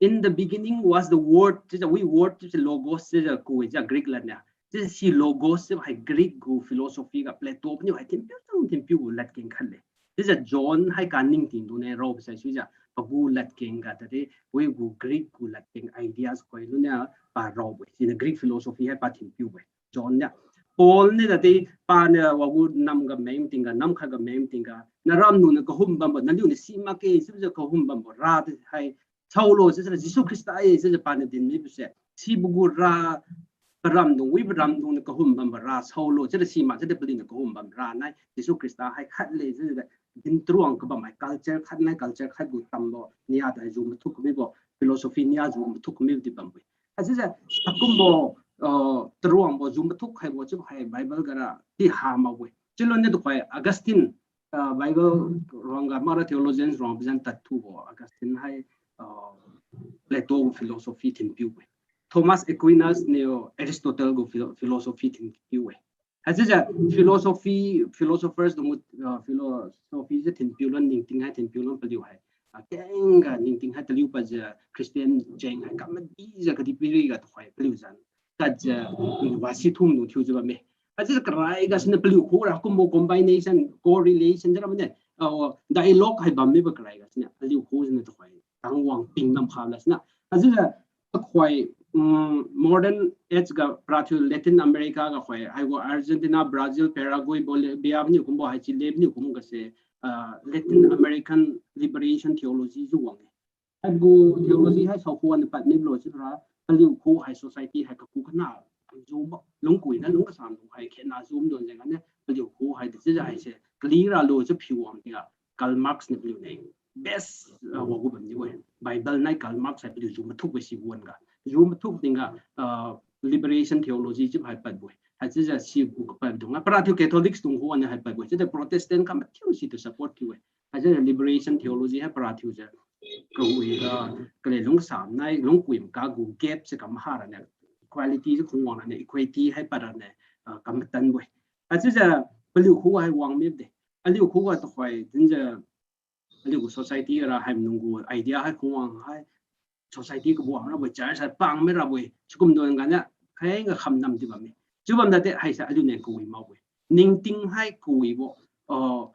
"In the beginning was the Word," chiujiu wi Word chiujiu Logos chiujiu ku-e jiu Greek ladniu. Chiujiu si Logos chiu hai Greek gu philosophy ga Plato paniu hai thinpiu chang thinpiu gu ladkeng khat le. Chiujiu John hai kaningting dune raobo sai suijiu pagu ladkeng ga tadi wi gu Greek gu ladkeng ideas khoi luniu pa raobo-e. Siniu Greek philosophy hai pa thinpiu-e. John niu. Paul niu dadi paniu wagu nam ga meng tingga, nam khat ga meng tingga, naram nuniu kahum bambo, naliuniu si makge chiujiu kahum bambo ra di hai saolo chiujiu Jesu Khrista e chiujiu paniu din mibose. Sibo gu ra, Paramdung, wi paramdung niu kahum bambo ra saolo, chiudi simak, chiudi paliuniu kahum bam ra nai, Jesu Khrista hai khat le, chiudi din taruang kabam hai culture khat nai, culture khat gu tambo, nia tu hai ju mathuk kamibo, philosophy nia ju mathuk kamibo di bambo-e. Haichiujiu, akumbo, uh, taruangbo ju mathuk haibo chiu hai Bible gara di ha makbo-e. Chiulo niu tuhoi Augustine, uh, Bible ruangga mara theologians ruang pazan tad thubo Augustine hai, uh, Plato philosophy thinpiu-e. Thomas Aquinas niu Aristotle gu philo-, philosophy thinpiu-e. Haichiujiu philosophy, philosophers dung, uh, philosophy se thinpiu lan ningting hai thinpiu lan paliu hai. Uh, kengga ningting hai taliu padjiu Christian jeng hai kamadijiu kadihpiriga tuhoi paliu zan. Tadjiu, um, wasi thumdung thiujiu bamme. Haichiujiu karai gasuniu paliu khuga kumbo combination, correlation jiu ra mane. Uh, dialogue hai bammibo karai gasuniu paliu khuga siniu tuhoi tangwang ping nam kha lasiniu. Haichiujiu tuhoi, um, modern age ga parathiu Latin America ga hoi, haibo Argentina, Brazil, Paraguay, Bolivia paniu kumbo haichi le paniu kumbo gase, uh, Latin American liberation theology jiu wang-e. Haigu theology hai saokhuan pad milo chiura, paliu khu hai society hai kaku kana, ju ma, lungkuina lung kasam lu hai khena jumdon jengniu, paliu khu hai dechiujiu haise, kali ralo chiu phiwang tia, Karl Marx niu paliu ne, best, uh, wagu bamniu-e. Bible nai Karl Marx hai paliu ju mathuk-e siwan ga. Ju mathuk tingga, uh, liberation theology chiu hai padbo-e. Haichiujiu sigu kapadbo dung-e. Parathiu Catholics dung khuan hai padbo-e. Chiudi Protestant kamathiu situ support thiu-e. Haichiujiu liberation theology hai parathiujiu kawi, uh, kale lung kasam nai lungkui maka gu gap se kamha raniu, equality se khungwang raniu, equity hai pad raniu, uh, kamatanbo-e. Haichiujiu paliu khu hai wang mide. Aliu khuga tuhoi dinjiu, aliu gu society ra hai manung gu idea hai khungwang hai, society kabuang rabo-e, church hai pangmi rabo-e, sikum don ganiu, khengga khamnam di bamme. Chiu bamdade haise aliuniu kawi makbo-e. Ningting hai kawibo, uh,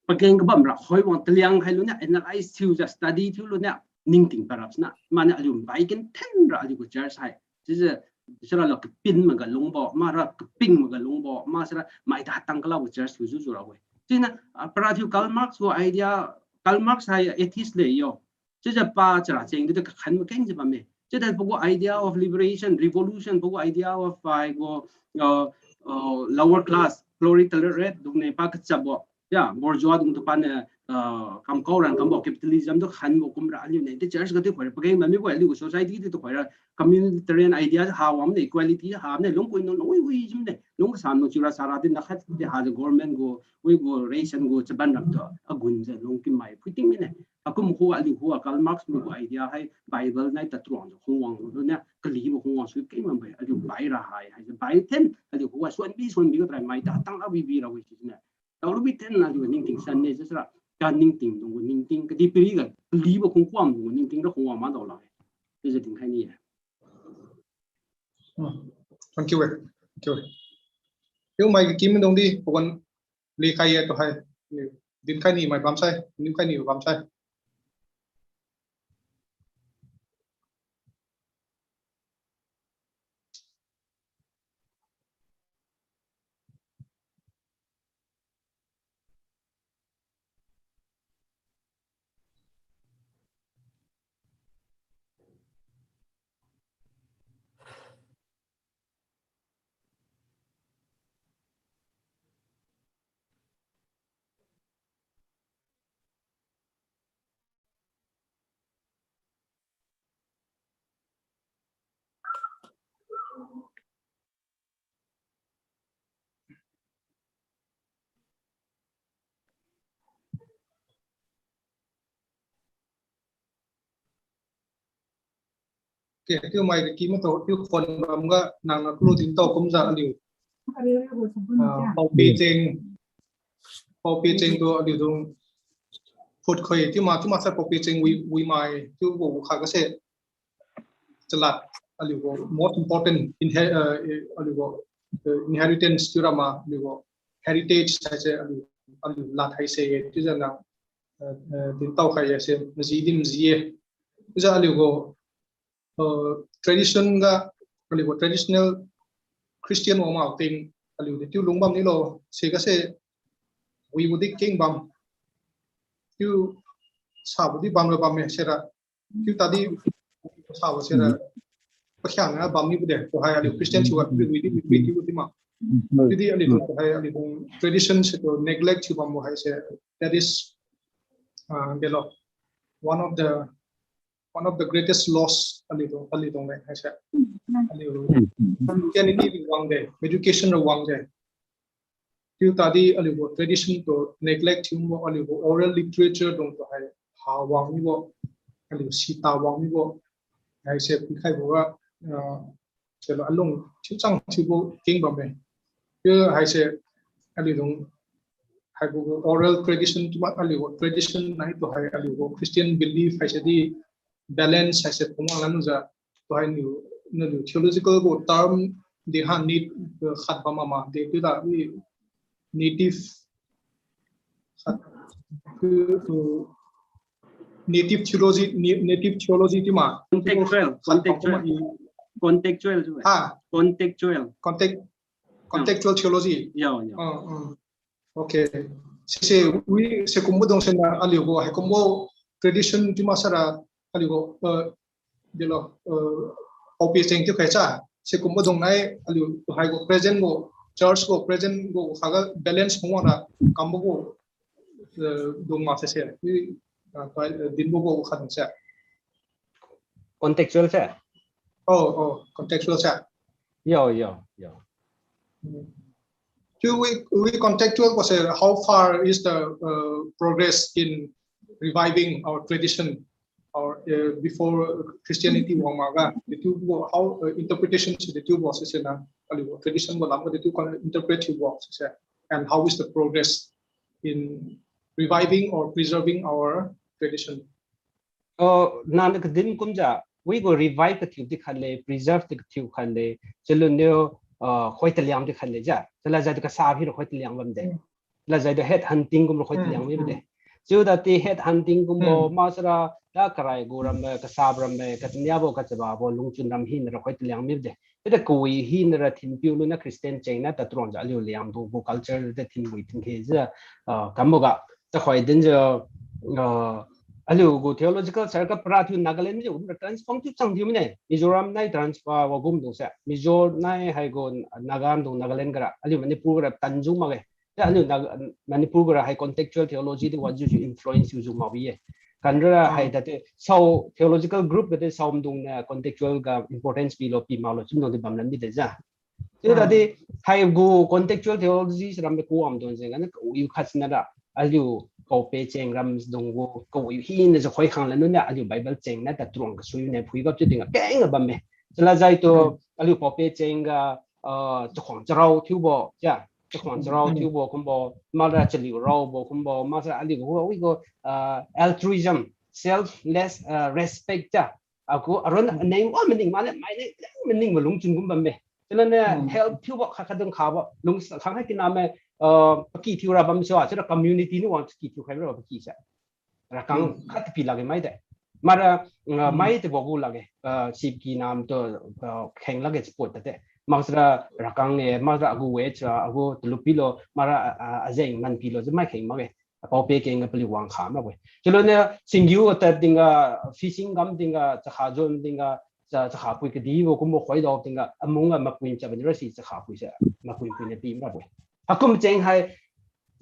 pageng kabam ra hoi wang taliang hai luniu analyze thiujiu study thiu luniu ningting parap siniu. Maniu aliu bai kenthen ra aliu gu church hai. Chiujiu, sira lo kapin maga lungbo, mara kaping maga lungbo, ma sira mai ta tang kalabo church thiujiu jiu rabo-e. Chiuniu, ah, parathiu Karl Marx gu idea, Karl Marx hai atheist le yo. Chiujiu pa chara cheng di kakhan makengjiu bamme. Chiudi pagu idea of liberation, revolution, pagu idea of, ah, haigu, uh, uh, lower class, proletariat dungniu pa kachapbo. Ya, bourgeois dungtu paniu, uh, kamkao ran kambo capitalism tu khanbo kumra aliuniu di church ga di khoira pageng bammibo-e, aliu gu society di tu khoira communitarian idea ha wangmane, equality ha mane, lungkui nung lungwi wi jimne, lung kasam nung chiura sara di nakhat di hajiu government gu, wi gu ration gu chaban ramtu agunjiu lungkimai phuiting mine. Akum khu aliu khu Karl Marx mai gu idea hai Bible nai tatruangjiu khungwang luniu kalibo khungwang sui keng bambo-e, aliu bai ra hai, haise bai then aliu khu suanbi suanbi ga try mai ta tang abibi ra wi siniu. Taolubi then aliu ningting sanne chiusira, ka ningting dung gu ningting, kadihpiriga kalibo khungkuam dung gu ningting ra khungwang madao lakge. Chiujiu dinkhai ni-e. Hmm. Thank you, eh. Thank you, eh. Thiu mai kakim dung di, pawan likhai ye tuhoi. Dinkhai ni mai bamsai, dinkhai ni bamsai. Okay, thiu mai kakim tu, thiu khon bamga nang na klu dintao kumjiu aliu. Ah, paopi cheng, paopi cheng tu aliu dung phut khoi, thiu ma, thiu ma sa paopi cheng wi, wi mai, thiu gu kha kase. Chalad, aliu gu most important inhe-, uh, aliu gu, uh, inheritance thiu rama, aliu gu heritage haise, aliu, aliu lad haise, chiujiu nang, uh, uh, dintao khai ye se, maji di maji ye. Chiujiu aliu gu, uh, tradition ga, aliu gu traditional Christian wang ma ting, aliu di thiu lung bam nilo, se kase, wibo di keng bam, thiu sabo di bam ra bamme sira, thiu tadi sabo sira, khakyang na bam nibo de, tuhai aliu Christian thiuga pi wi di, wi di, wi di ma. Chiudi aliu tung tuhai aliu tung tradition se tu neglect thiu bambo haise, that is, ah, delo, one of the, one of the greatest loss aliu tung, aliu tung le haise. Aliu Christianity ri wang de, education ri wang de. Chiu tadi aliu gu tradition tu neglect thiubo, aliu gu oral literature dung tu hai ha wang mibo, aliu sita wang mibo, haise pikhaibo ga, ah, chalo alung thiuchang thiubo keng bamme. Chiu haise aliu dung haibo gu oral tradition chiu ma aliu gu tradition nai tu hai aliu gu Christian belief haise di balance haise phungwang lan jiu, tuhai niu, naliu theological gu term di ha nit, eh, khat bam mama de, chiu da di native, khat, eh, native theology, ni-, native theology di ma. Contextual, khat bam contextual. Ma i. Contextual tu. Ha. Contextual. Context-, contextual theology. Yo, yo. Uh, uh. Okay. Sise, wi, sikumbo dung sena aliu gu haikumbo tradition chiu ma sara aliu gu, eh, delo, eh, office jeng chiu khai cha. Sikumbo dung nai aliu haigu present gu, church gu present gu khaga balance mo na kambo gu, eh, dung ma sise. Wi, ah, tai, eh, dinbo gu kha dung se. Contextual se? Oh, oh, contextual se. Yo, yo, yo. Hmm. Chiu wi, wi contextual ko se, how far is the, uh, progress in reviving our tradition, or, uh, before Christianity wang maga, the two wo, how, uh, interpretation se the two wo se se na, aliu tradition wo lam the two kan interpret two wo se se, and how is the progress in reviving or preserving our tradition? Oh, nang kadin kumjiu, wi gu revive kathiu di khat le, preserve di kathiu khat le, chalun niu, ah, khoi taliang di khat le ja. Chalajai tu kasap hira khoi taliang bam de. Mm. Lajai tu head hunting kum ra khoi taliang mi bam de. Mm, mm. Chiu da ti head hunting kumbo, mm, masara, da karai gu ram, eh, kasap ram, eh, katnia bo, kachaba bo, lungchun ram hina ra khoi taliang mi bam de. Chiu da kawi hina ra thinpiu lu na Christian cheng na ta truang ja aliu liang gu, gu culture de thinwi thinke jiu, ah, kambo ga. Takhoi dinjiu, ah, aliu gu theological circle para thiu Nagaland jiu, um, transform thiu chang thiu mine. Mizoram nai transfer wa gum dung se. Mizo nai haigu Naga dung Nagaland gara. Aliu Manipur gara tanjiu makge. Aliu Nag-, Manipur gara hai contextual theology di wajiu jiu influence jiu jiu makbi ye. Kanra hai, ah, da te, sao theological group ga te saom dung na contextual ga importance pilo pi maklo chiu dung di bamlan di de ja. Chiu da di, mm, haigu contextual theology saram de kuam dung jeng, ana kawiu khat sina ra, aliu paope cheng ram dung gu, kawiu hina jiu khoi khang la nuna, aliu Bible cheng na ta truang kasui na phui gap chiu ting, keng ga bamme. Chalajai tu, mm, aliu paope cheng ga, ah, chakhuang charao thiubo, ja, chakhuang charao, mm, thiubo kumbo, mara chaliu raobo kumbo, mara aliu gu, wi gu, ah, altruism, selfless, ah, respect, ja, aku aron, hmm, neng wa maning mane, mai neng, neng maning ma lungchun kum bamme. Chalane, hmm, help thiubo kha kha dung khabo. Lung khang hai kiname, uh, paki thiu ra bam so, chara community ni wang paki thiu khai ra paki sa. Rakang, hmm, khat pi lage mai de. Mara, uh, hmm, mai te bo gu lage. Uh, sip kinam to, uh, kheng lage support ta de. Maksara rakang ne, maksara agu we cha, agu tulupi lo, mara, uh, ajeng man pi lo, je mai kheng makge. Paope keng ga paliu wang kha makbo-e. Chalone singgiu tad tingga, fishing kam tingga, chakha jon tingga, cha-, chakha pui kadibo kumbo khoidao tingga, amung ga mapui cha bani ra si chakha pui se, mapui pui ne pi makbo-e. Hakum cheng hai,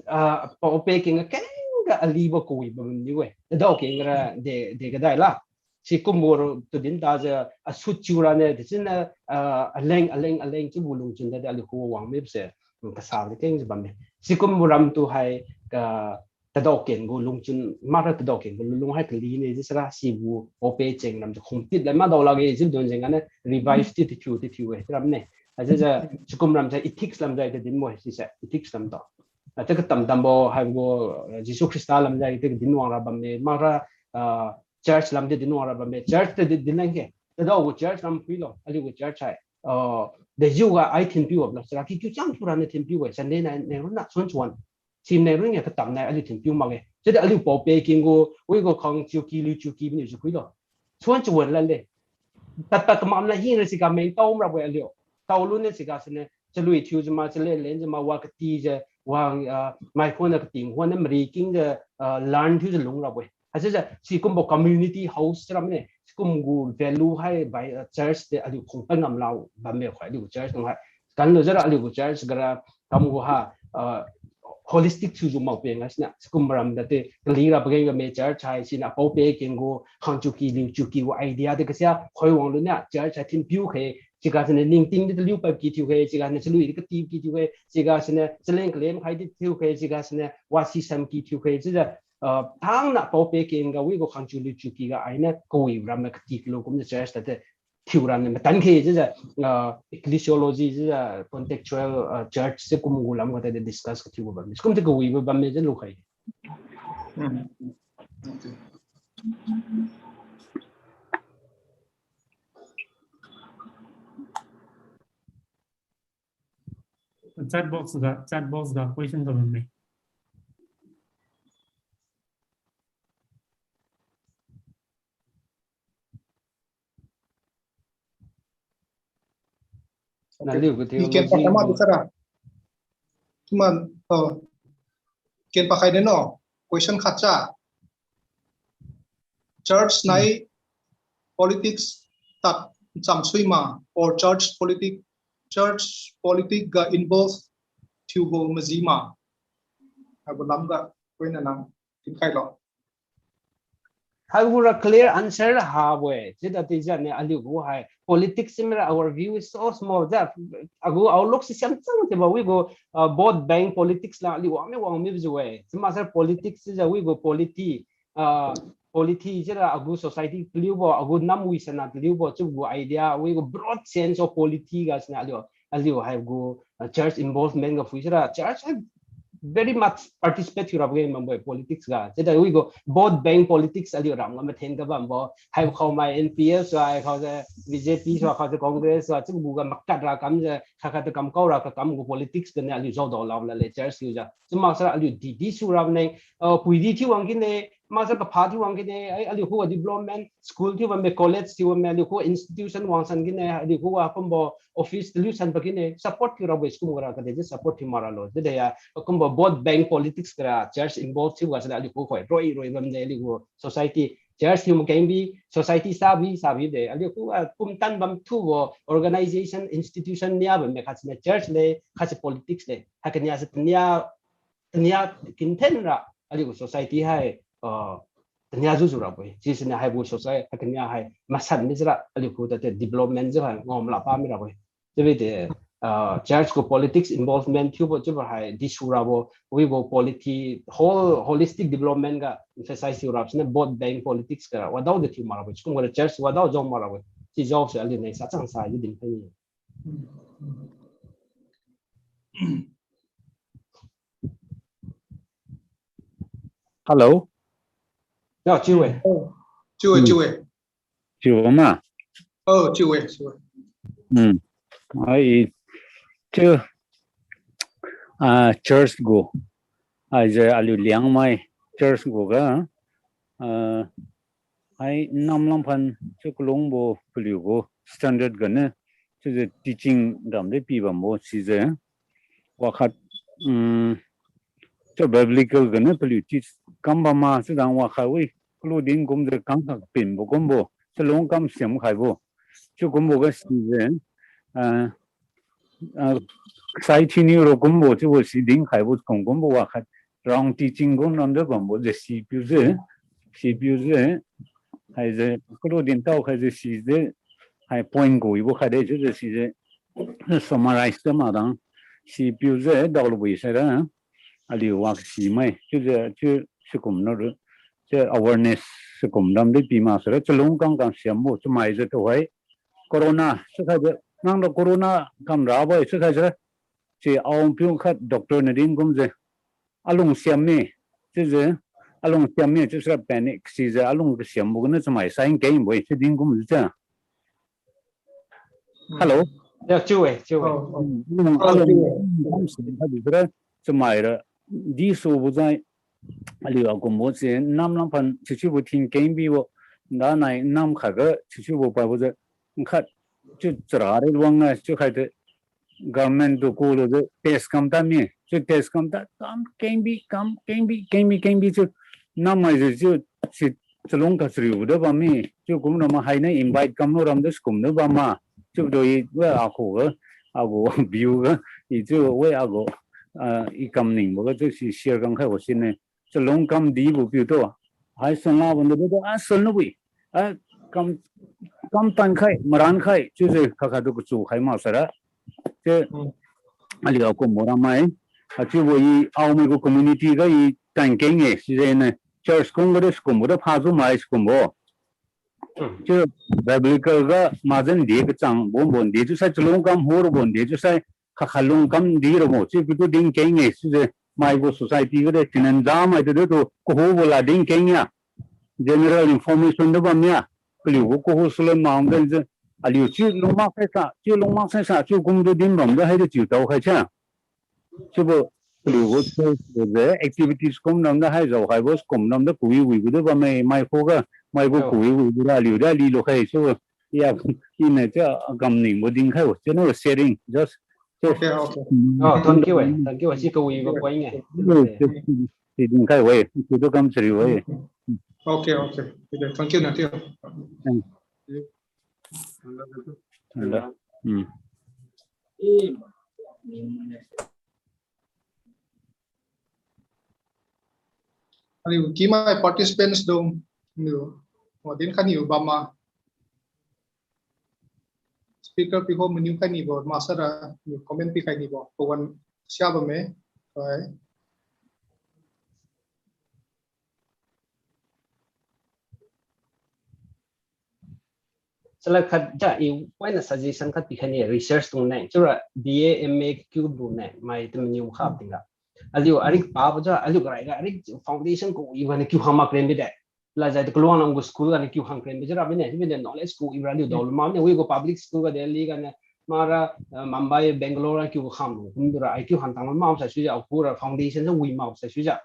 ah, paope keng ga keng ga alibo kawi bam niu-e. Tadao keng ra de, de kadai la. Sikumbo tu din tajiu, asut chiu ra ne, de chin na, ah, aleng, aleng, aleng chiubo lungchun da de aliu khu wang mi se, mm, kasa de keng jiu bamme. Sikumbo ram tu hai, ka, tadao ken gu lungchun, mara tadao ken gu lung hai kali ne, jisara sibo, paope cheng ram jiu khum tit la madao lakge, jiu dun jeng ane, revive ti ti thiu, ti thiu-e, ram ne. Ajiu jiu, sikum ram jiu ethics lam jiu de din mo, si se, ethics lam tao. Ate katam tambo, haibo, eh, Jesu Khrista lam jiu, te din wang ra bamme, mara, ah, church lam di din wang ra bamme, church te di din leng ke. Tadao gu church lam phui lo, aliu gu church hai. Uh, dejiu ga ai thinpiu wablo, chara ki kiu chang thiu ra ne thinpiu-e, Sunday nai, nai run na, suan chuan. Sim nai run nge katam nai aliu thinpiu makge. Chiudi aliu paope keng gu, wi gu khang chiu ki, liu chiu ki, biniu chiu phui lo. Suan chuan lan le. Tat tat kamam la hina siga meng tao mrabo-e aliu. Tao lu ne siga sine, chalui thiu jima, chalen len jima, wa kati je, wang, ah, mai khon na kating, khon na mari king je, ah, learn thiu je lung rabo-e. Haichiujiu sikumbo community house chiu ramne, sikum gu value hai by, uh, church de aliu khongpan ngam lao bamme khoi aliu church nung hai. Kanlu jiura aliu gu church gara kam gu ha, uh, holistic thiujiu mao peng gasiniu sikum ram da te kali ra pageng ga me church hai siniu apao pe keng gu khangchiu ki liuchiu ki gu idea de kasia khoi wang luniu church hai thin piu khe, siga siniu ningting di taliu pap ki thiu khe, siga siniu chalui di kati ki thiu khe, siga siniu chaleng kalem khai di thiu khe, siga siniu wasi sam ki thiu khe, chiujiu, uh, thangna pao pe keng ga wi gu khangchiu liuchiu ki ga ainiu kawi ram na kati kalo kumjiu church ta te thiu ram na matan khe chiujiu, uh, ecclesiology chiujiu contextual, uh, church se kum gu lam ga ta de discuss kathiu gu bamme. Sikum te kawibo bamme jiu lukhai. Hmm. Okay. Chat box ga, chat box ga question ga bamme. Okay. Naliu gu theology ken pa kama gu di sara. Tuman, oh, ken pa khai de no. Question khat cha. Church nai politics tad chamsui ma or church politic, church politic ga involve thiubo maji ma? Haibo lam ga koina nang tinkhailo. Haibo ra clear answer habo-e. Chiuda tijane aliu gu hai politics simra our view is so small. Ja, agu outlook si siam chang chiubo wi gu, uh, vote bank politics la aliu wangmi wangmi jiu-e. Chiu maksara politics chiujiu wi gu polity, ah, polity chiura agu society taliubo, agu nam wi sana taliubo, chiubo gu idea, wi gu broad sense of polity ga sina aliu, aliu haigu, ah, church involvement ga phui sira, church hai very much participate thiura bo ge mambo-e politics ga. Chiuda wi gu vote bank politics aliu ram ga mathen ga bambo, haibo khao mai N P F sua, khao jiu B J P sua, khao jiu Congress sua, chiubo gu ga makat ra kam jiu, kha kha tu kam kao ra kakam gu politics ga ni aliu jaodao lao la le church thiujiu. Chiu maksara aliu di di su ra ne, uh, pui di thiu wang kine, maksara kapha thiu wang kine, ai, aliu khuga development, school thiu bamme, college thiu bamme, aliu khuga institution wangsan kine, aliu khuga kumbo office taliu san pa kine, support thiu rabo-e sikum gara kade je support thiu mak ralo. Chiude ya, kumbo vote bank politics gara church involve thiu ga sala aliu khu khoi, roi roi bamde aliu khu society, church thiu makeng bi, society sa bi, sa bi de, aliu khuga pumtan bam thubo organization, institution nia bamme khat sine church le, khat si politics le, ha kania si tania tania kinthen ra aliu gu society hai, uh, tania juju rabo-e. Chisiniu haibo society hai tania hai masan mi jira aliu khu tate development jiu hai ngam la pa mi rabo-e. Chiubi de, uh, church gu politics involvement thiubo chiubo hai disu rabo, wibo polity, whole holistic development ga emphasize thiu rabo siniu vote bank politics ga wadao de thiu mak rabo-e. Chikum ga church wadao jao mak rabo-e. Chi jao se aliu ne sa chang sa ji din thai ni. Hello? Ya, chiu-e. Oh, chiu-e, hmm. Chiu-e. Chiu ma? Oh, chiu-e, chiu-e. Hmm. Ai, chiu, ah, church gu. Ai, je aliu Liangmai church gu ga. Ah, ai, nam lam phan chiu kalungbo paliu gu standard ga ne. Chiujiu teaching ram de pi bambo sijiu. Wakhat, um, chiu biblical ga ne paliu teach kam bam ma chiu dang wakhat wi, kalu din kumjiu kang kha pimbo kumbo, chalung kam siam khaibo. Chiu kumbo ga sijiu, ah, ah, sai thiniu ro kumbo, chiubo si din khaibo kum kumbo wakhat. Wrong teaching kum lam de bambo je si piu je, si piu je, hai je, kalu din tao khai je si je, hai point kawibo khai de chiu je si je, summarize de ma dang, si piu je, daolu bui sai ra, aliu wa si mai, chiu je, chiu sikum no, chiu awareness sikum lam de pi ma sai ra, chalung kang kang siambo, chiu mai je tu hai, corona, chiu khai je, nang do corona kam rabo-e, chiu khai je ra, si aung piu khat doctor na din kumjiu, alung siam mi, chiujiu, alung siam mi, chiu sira panic sijiu, alung kasiambo gu na chamai sai kengbo-e, chiu din kumjiu. Hello? Ya, chiu-e, chiu-e. Oh, oh. Hmm, alung, oh, alung, chiu-e. Alung siam kha di sira, chamai ra, di subo jai, aliu akumbo si, nam lam phan, chiu chiubo thin keng bibo, da nai nam khat ga, chiu chiubo pabo jai, khat, chiu chara de wang na, chiu khai de, government tu ku lu de test kam ta mi, chiu test kam ta, kam keng bi, kam keng bi, keng bi, keng bi chiu, nam mai jiu chiu, si chalung kachariu de bam mi. Chiu kumra ma haina invite kamlu ram de sikum de bam ma. Chiu do i we akhu ga, agu view ga, i chiu we agu, ah, i kamningbo ga chiu si share kam khai wo sine. Chalung kam dibo piu tu. Hai sun la bam de do, ah, sun lu bui. Ah, kam, kam tan khai, maran khai, chiujiu khakha tu kachu khai ma sara. Te, aliu akumbo ramai. Achiubo i aomai gu community ga i tan keng e, sijeng ne. Church kung ga de sikumbo de pha ju mai sikumbo. Chiu biblical ga majan di kachang bon bon di chiusai chalung kam hu ra bon di chiusai khakha lung kam di ra mo. Chiu pitu din keng e, sijeng mai gu society ga de tinan ja mai tu de tu kahubo la din keng ya. General information de bam ya. Kaliu gu kahu sulon ma ang den je. Aliu chiu lungmak sai sa, chiu lungmak sai sa, chiu kum tu din bam de hai de chiu tao khai cha. Chiubo, kaliu gu church de activities kum nam de hai jao hai bo kum nam de kawi wi gu de bam mai, mai khuga, mai gu kawi wi gu ra aliu de aliu lo khai chiubo. Ya, ine cha kamningbo din khai wo. Chiu no sharing, just, just Okay, okay. Oh, thank you, eh. Thank you, eh. Si kawibo point, eh. Si din khai we, si tu kam chari we. Okay, okay. Okay, thank you, Natiu. Hello. Hmm. Aliu kimai participants dung niu, oh, din kha niu bam ma. Speaker pi ho maniu khai nibo, masara niu comment pi khai nibo. Pawan sia bamme. Hai. Sala khat ja i waina suggestion khat pi khai ni research dung nai. Chiura B A, M A kiu dung nai, mai tu maniu kha tingga. Aliu arik pabo ja, aliu karai ga arik foundation kawibo niu kiu khang mak ren bide. Lajai tu kaluang lam gu school ga niu kiu khang ren bide ra bine, bine knowledge kawibo ra aliu daolu ma ne, wi gu public school ga Delhi ga ne, mara, eh, Mumbai, Bangalore ga kiu khang lu, kum dura ai kiu khang tang ma sai suija, akura foundation ja wi ma sai suija.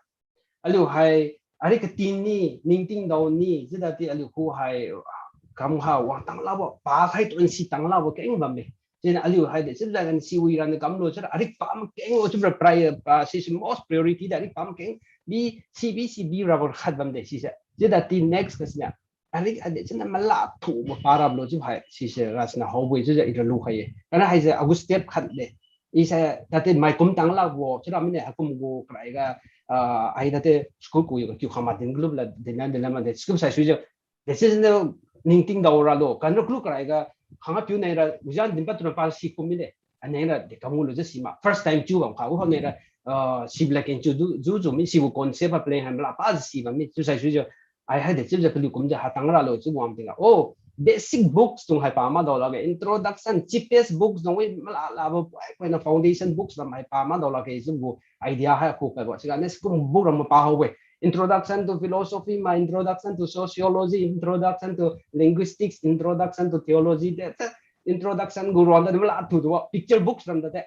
Aliu hai, ari katin ni, ningting dao ni, chiuda ti aliu khu hai, kam ha wang tang labo, pa khai tu nsi tang labo keng bam de. Chiujiu aliu hai de, chiujiu nsi wi ran kam lo, chiujiu arik pa makeng lo, chiujiu pri-, pa, si, si most priority de arik pa makeng, bi, si, bi, si, bi, rabo khat bam de, sise. Chiuda ti next kasina. Arik ade chiujiu mala thubo pa rabo lo, chiu hai, sise, rasina haobo, chiujiu ira lu khai ye. Kana haise, agu step khat de. Ise, tadi mai kum tang labo, chiura mine, hakum gu, karai ga, ah, ai tadi school ku yo, kiu khama din group la, din la, din la, ma de, school sai suijiu, de, chiujiu ningting dao ralo, kan ro klu karai ga, khanga piu nai ra, ujian din pa tu na pa si kum mi de. Aneng ra de kamu lu je si ma. First time chiu bam kha, u hau nai ra, ah, si bla ken chiu ju, ju, ju mi, sibo concept a plan hai mala pa si bam mi, chiu sai suijiu, ai hai de chiujiu kaliu kumjiu hatang ralo chiu wang tingga. Oh, basic books dung hai pa ma dao lakge, introduction, cheapest books dung wi mala labo, poi, poi na foundation books dung hai pa ma dao lakge, chiubo idea hai khu kaibo. Chiuga ne school book ra ma pa hao we. Introduction to philosophy ma, introduction to sociology, introduction to linguistics, introduction to theology, de, de, introduction gu ron da mala thu tu picture books ram da de.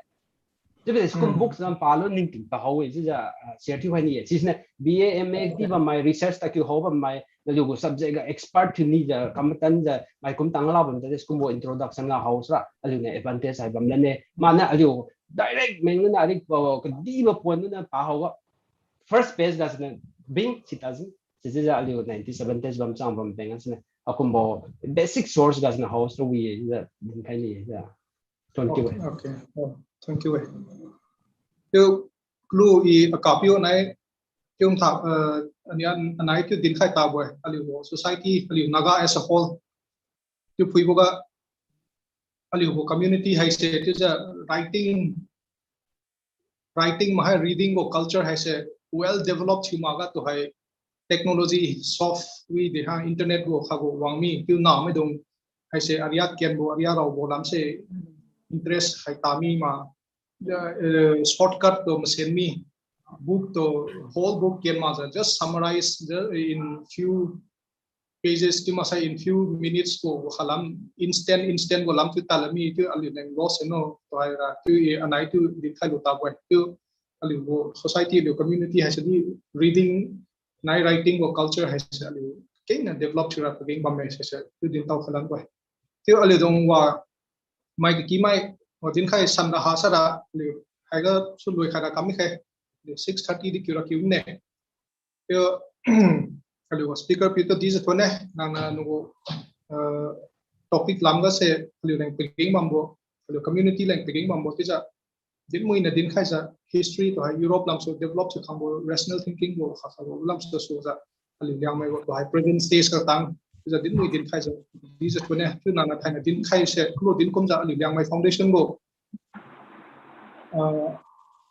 Chiubi school books ram pa lo ningting ta hao we, chiujiu, ah, share thiu hai ni ye. Sisine B A, M A ti bam mai, research ta kiu hao bam mai, naliu gu subject ga expert thiu ni jiu, kam matan jiu, mai kum tang la bam jiu, school bo introduction ga hao sira, aliu ne advantage hai bam lane. Mana aliu direct meng na arik pa, kadi ba pon na pa hao ga. First page ga sine, being citizen, chiujiu aliu nineteen seventies bam chang bam beng sine. Akumbo basic source ga sine hao sira wi ye, chiujiu din khai ni ye, chiujiu. Thank you. Oh, okay. Oh, thank you, eh. Chiu, klu i akapio nai, chiu tha, eh, ania, anai chiu din khai tabo, eh, aliu gu society, aliu Naga as a whole. Chiu phuibo ga, aliu gu community haise, chiujiu writing, writing ma hai reading gu culture haise well developed thiu mak ga tu hai technology soft wi de ha internet gu kha gu wang mi, chiu namaidung haise aria kenbo, aria raobo lamse interest hai ta mi ma, eh, shortcut tu masen mi, book tu whole book ken mak jiu, just summarize the, in few pages chiu maksai in few minutes gu khalam instant, instant gu lam chiu tadla mi chiu aliu neng loss no, tu hai ra chiu i anai chiu din khai lu tabo, chiu aliu gu society, aliu community haise di reading nai writing gu culture haise aliu kengna develop thiura pageng bamme sise chiu din tao khalan bo. Chiu aliu dung wa mai kaki mai, wa din khai san ra ha sara aliu haiga su lui khai ra kam mi khai, aliu six thirty di kiu ra kiu ne. Chiu, Aliu speaker piu tu dijiu thon-e, nangniu nagu, uh, topic lamga se aliu leng pageng bambo, aliu community leng pageng bambo chiujiu dinmui niu dinkhaijiu history tu hai Europe lamsu develop thiu khangbo rational thinking bo kha khabo lamsu sujiu aliu Liangmai gu tu hai present stage katang chiujiu dinmui dinkhaijiu dijiu thon-e. Chiu nangniu thainai dinkhaise kulu dinkumjiu aliu Liangmai Foundation gu uh,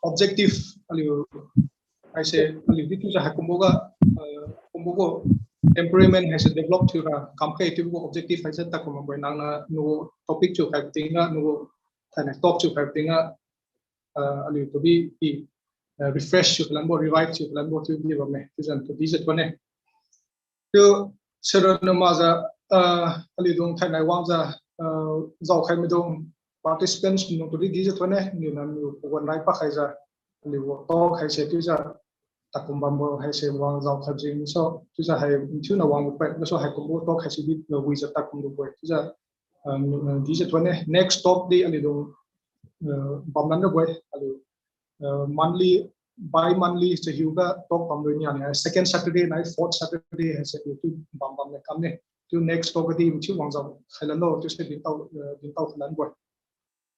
objective aliu haise aliu di chiujiu haikumbo ga, uh, kumbo gu temperament haise develop thiura kamkhai chiubo gu objective haise takum bambo-e. Nangniu nagu topic thiukhai tingga, nagu thainai talk thiukhai tingga, uh, aliu tudi i, uh, refresh thiu kalanbo, revive thiu kalanbo chiudi bamme, chiujiu tu dijiu thon-e. Chiu sira namajiu, uh, aliudung thainai wangjiu, uh, jaokhai maidung participants maidung tudi dijiu thon-e, niu nangniu pawan rai pakhaijiu, aliu gu talk haise chiujiu takum bambo haise wang jaokhai jengsu chiujiu hai thiuniu wangbo pad gasu haikumbo talk haise di, uh, wijiu takum lubo-e chiujiu, uh, dijiu thon-e. Next talk di aliudung, uh, bamlan rabo-e, aliu, uh, monthly, bi-monthly chahiuga talk bamrui nia ni, second Saturday nai fourth Saturday haise aliutu bam bamle kamne. Chiu next talk di mathiu wang jao khailanlo chiuse dintao, uh, dintao khailanbo-e.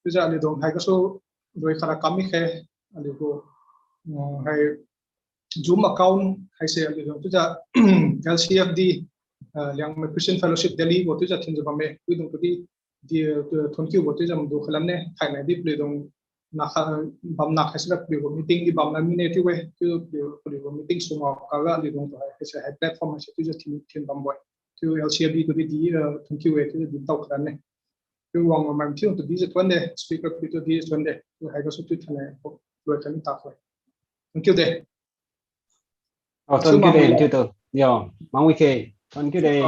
Chiujiu aliudung haigasu rui khara kam mikhe, aliugu, uh, hai Zoom account haise aliudung chiujiu, L C F D, uh, Liangmai Christian Fellowship Delhi gu chiujiu thinjiu bamme, chiudung tudi di, uh, thonkiubo chiujiu madu khalanne. Thainai di paliudung nakha, bam nakhaisira paliugu meeting di bamlan mine chiu-e, chiu paliu, paliugu meeting sungao kaga aliudung tu hai, haise hai platform haise chiujiu thin, thin bambo-e. Chiu L C F D tudi di, uh, thonkiu-e chiujiu dintao khalanne. Chiu wang mai mathiu tu dijiu thon-e, speaker piu tu dijiu thon-e, chiu haigasu chiu thainai loi kani takhoi. Thank you de. Oh, thank you de, thank you tu. Yo, mangwi khe. Thank you de.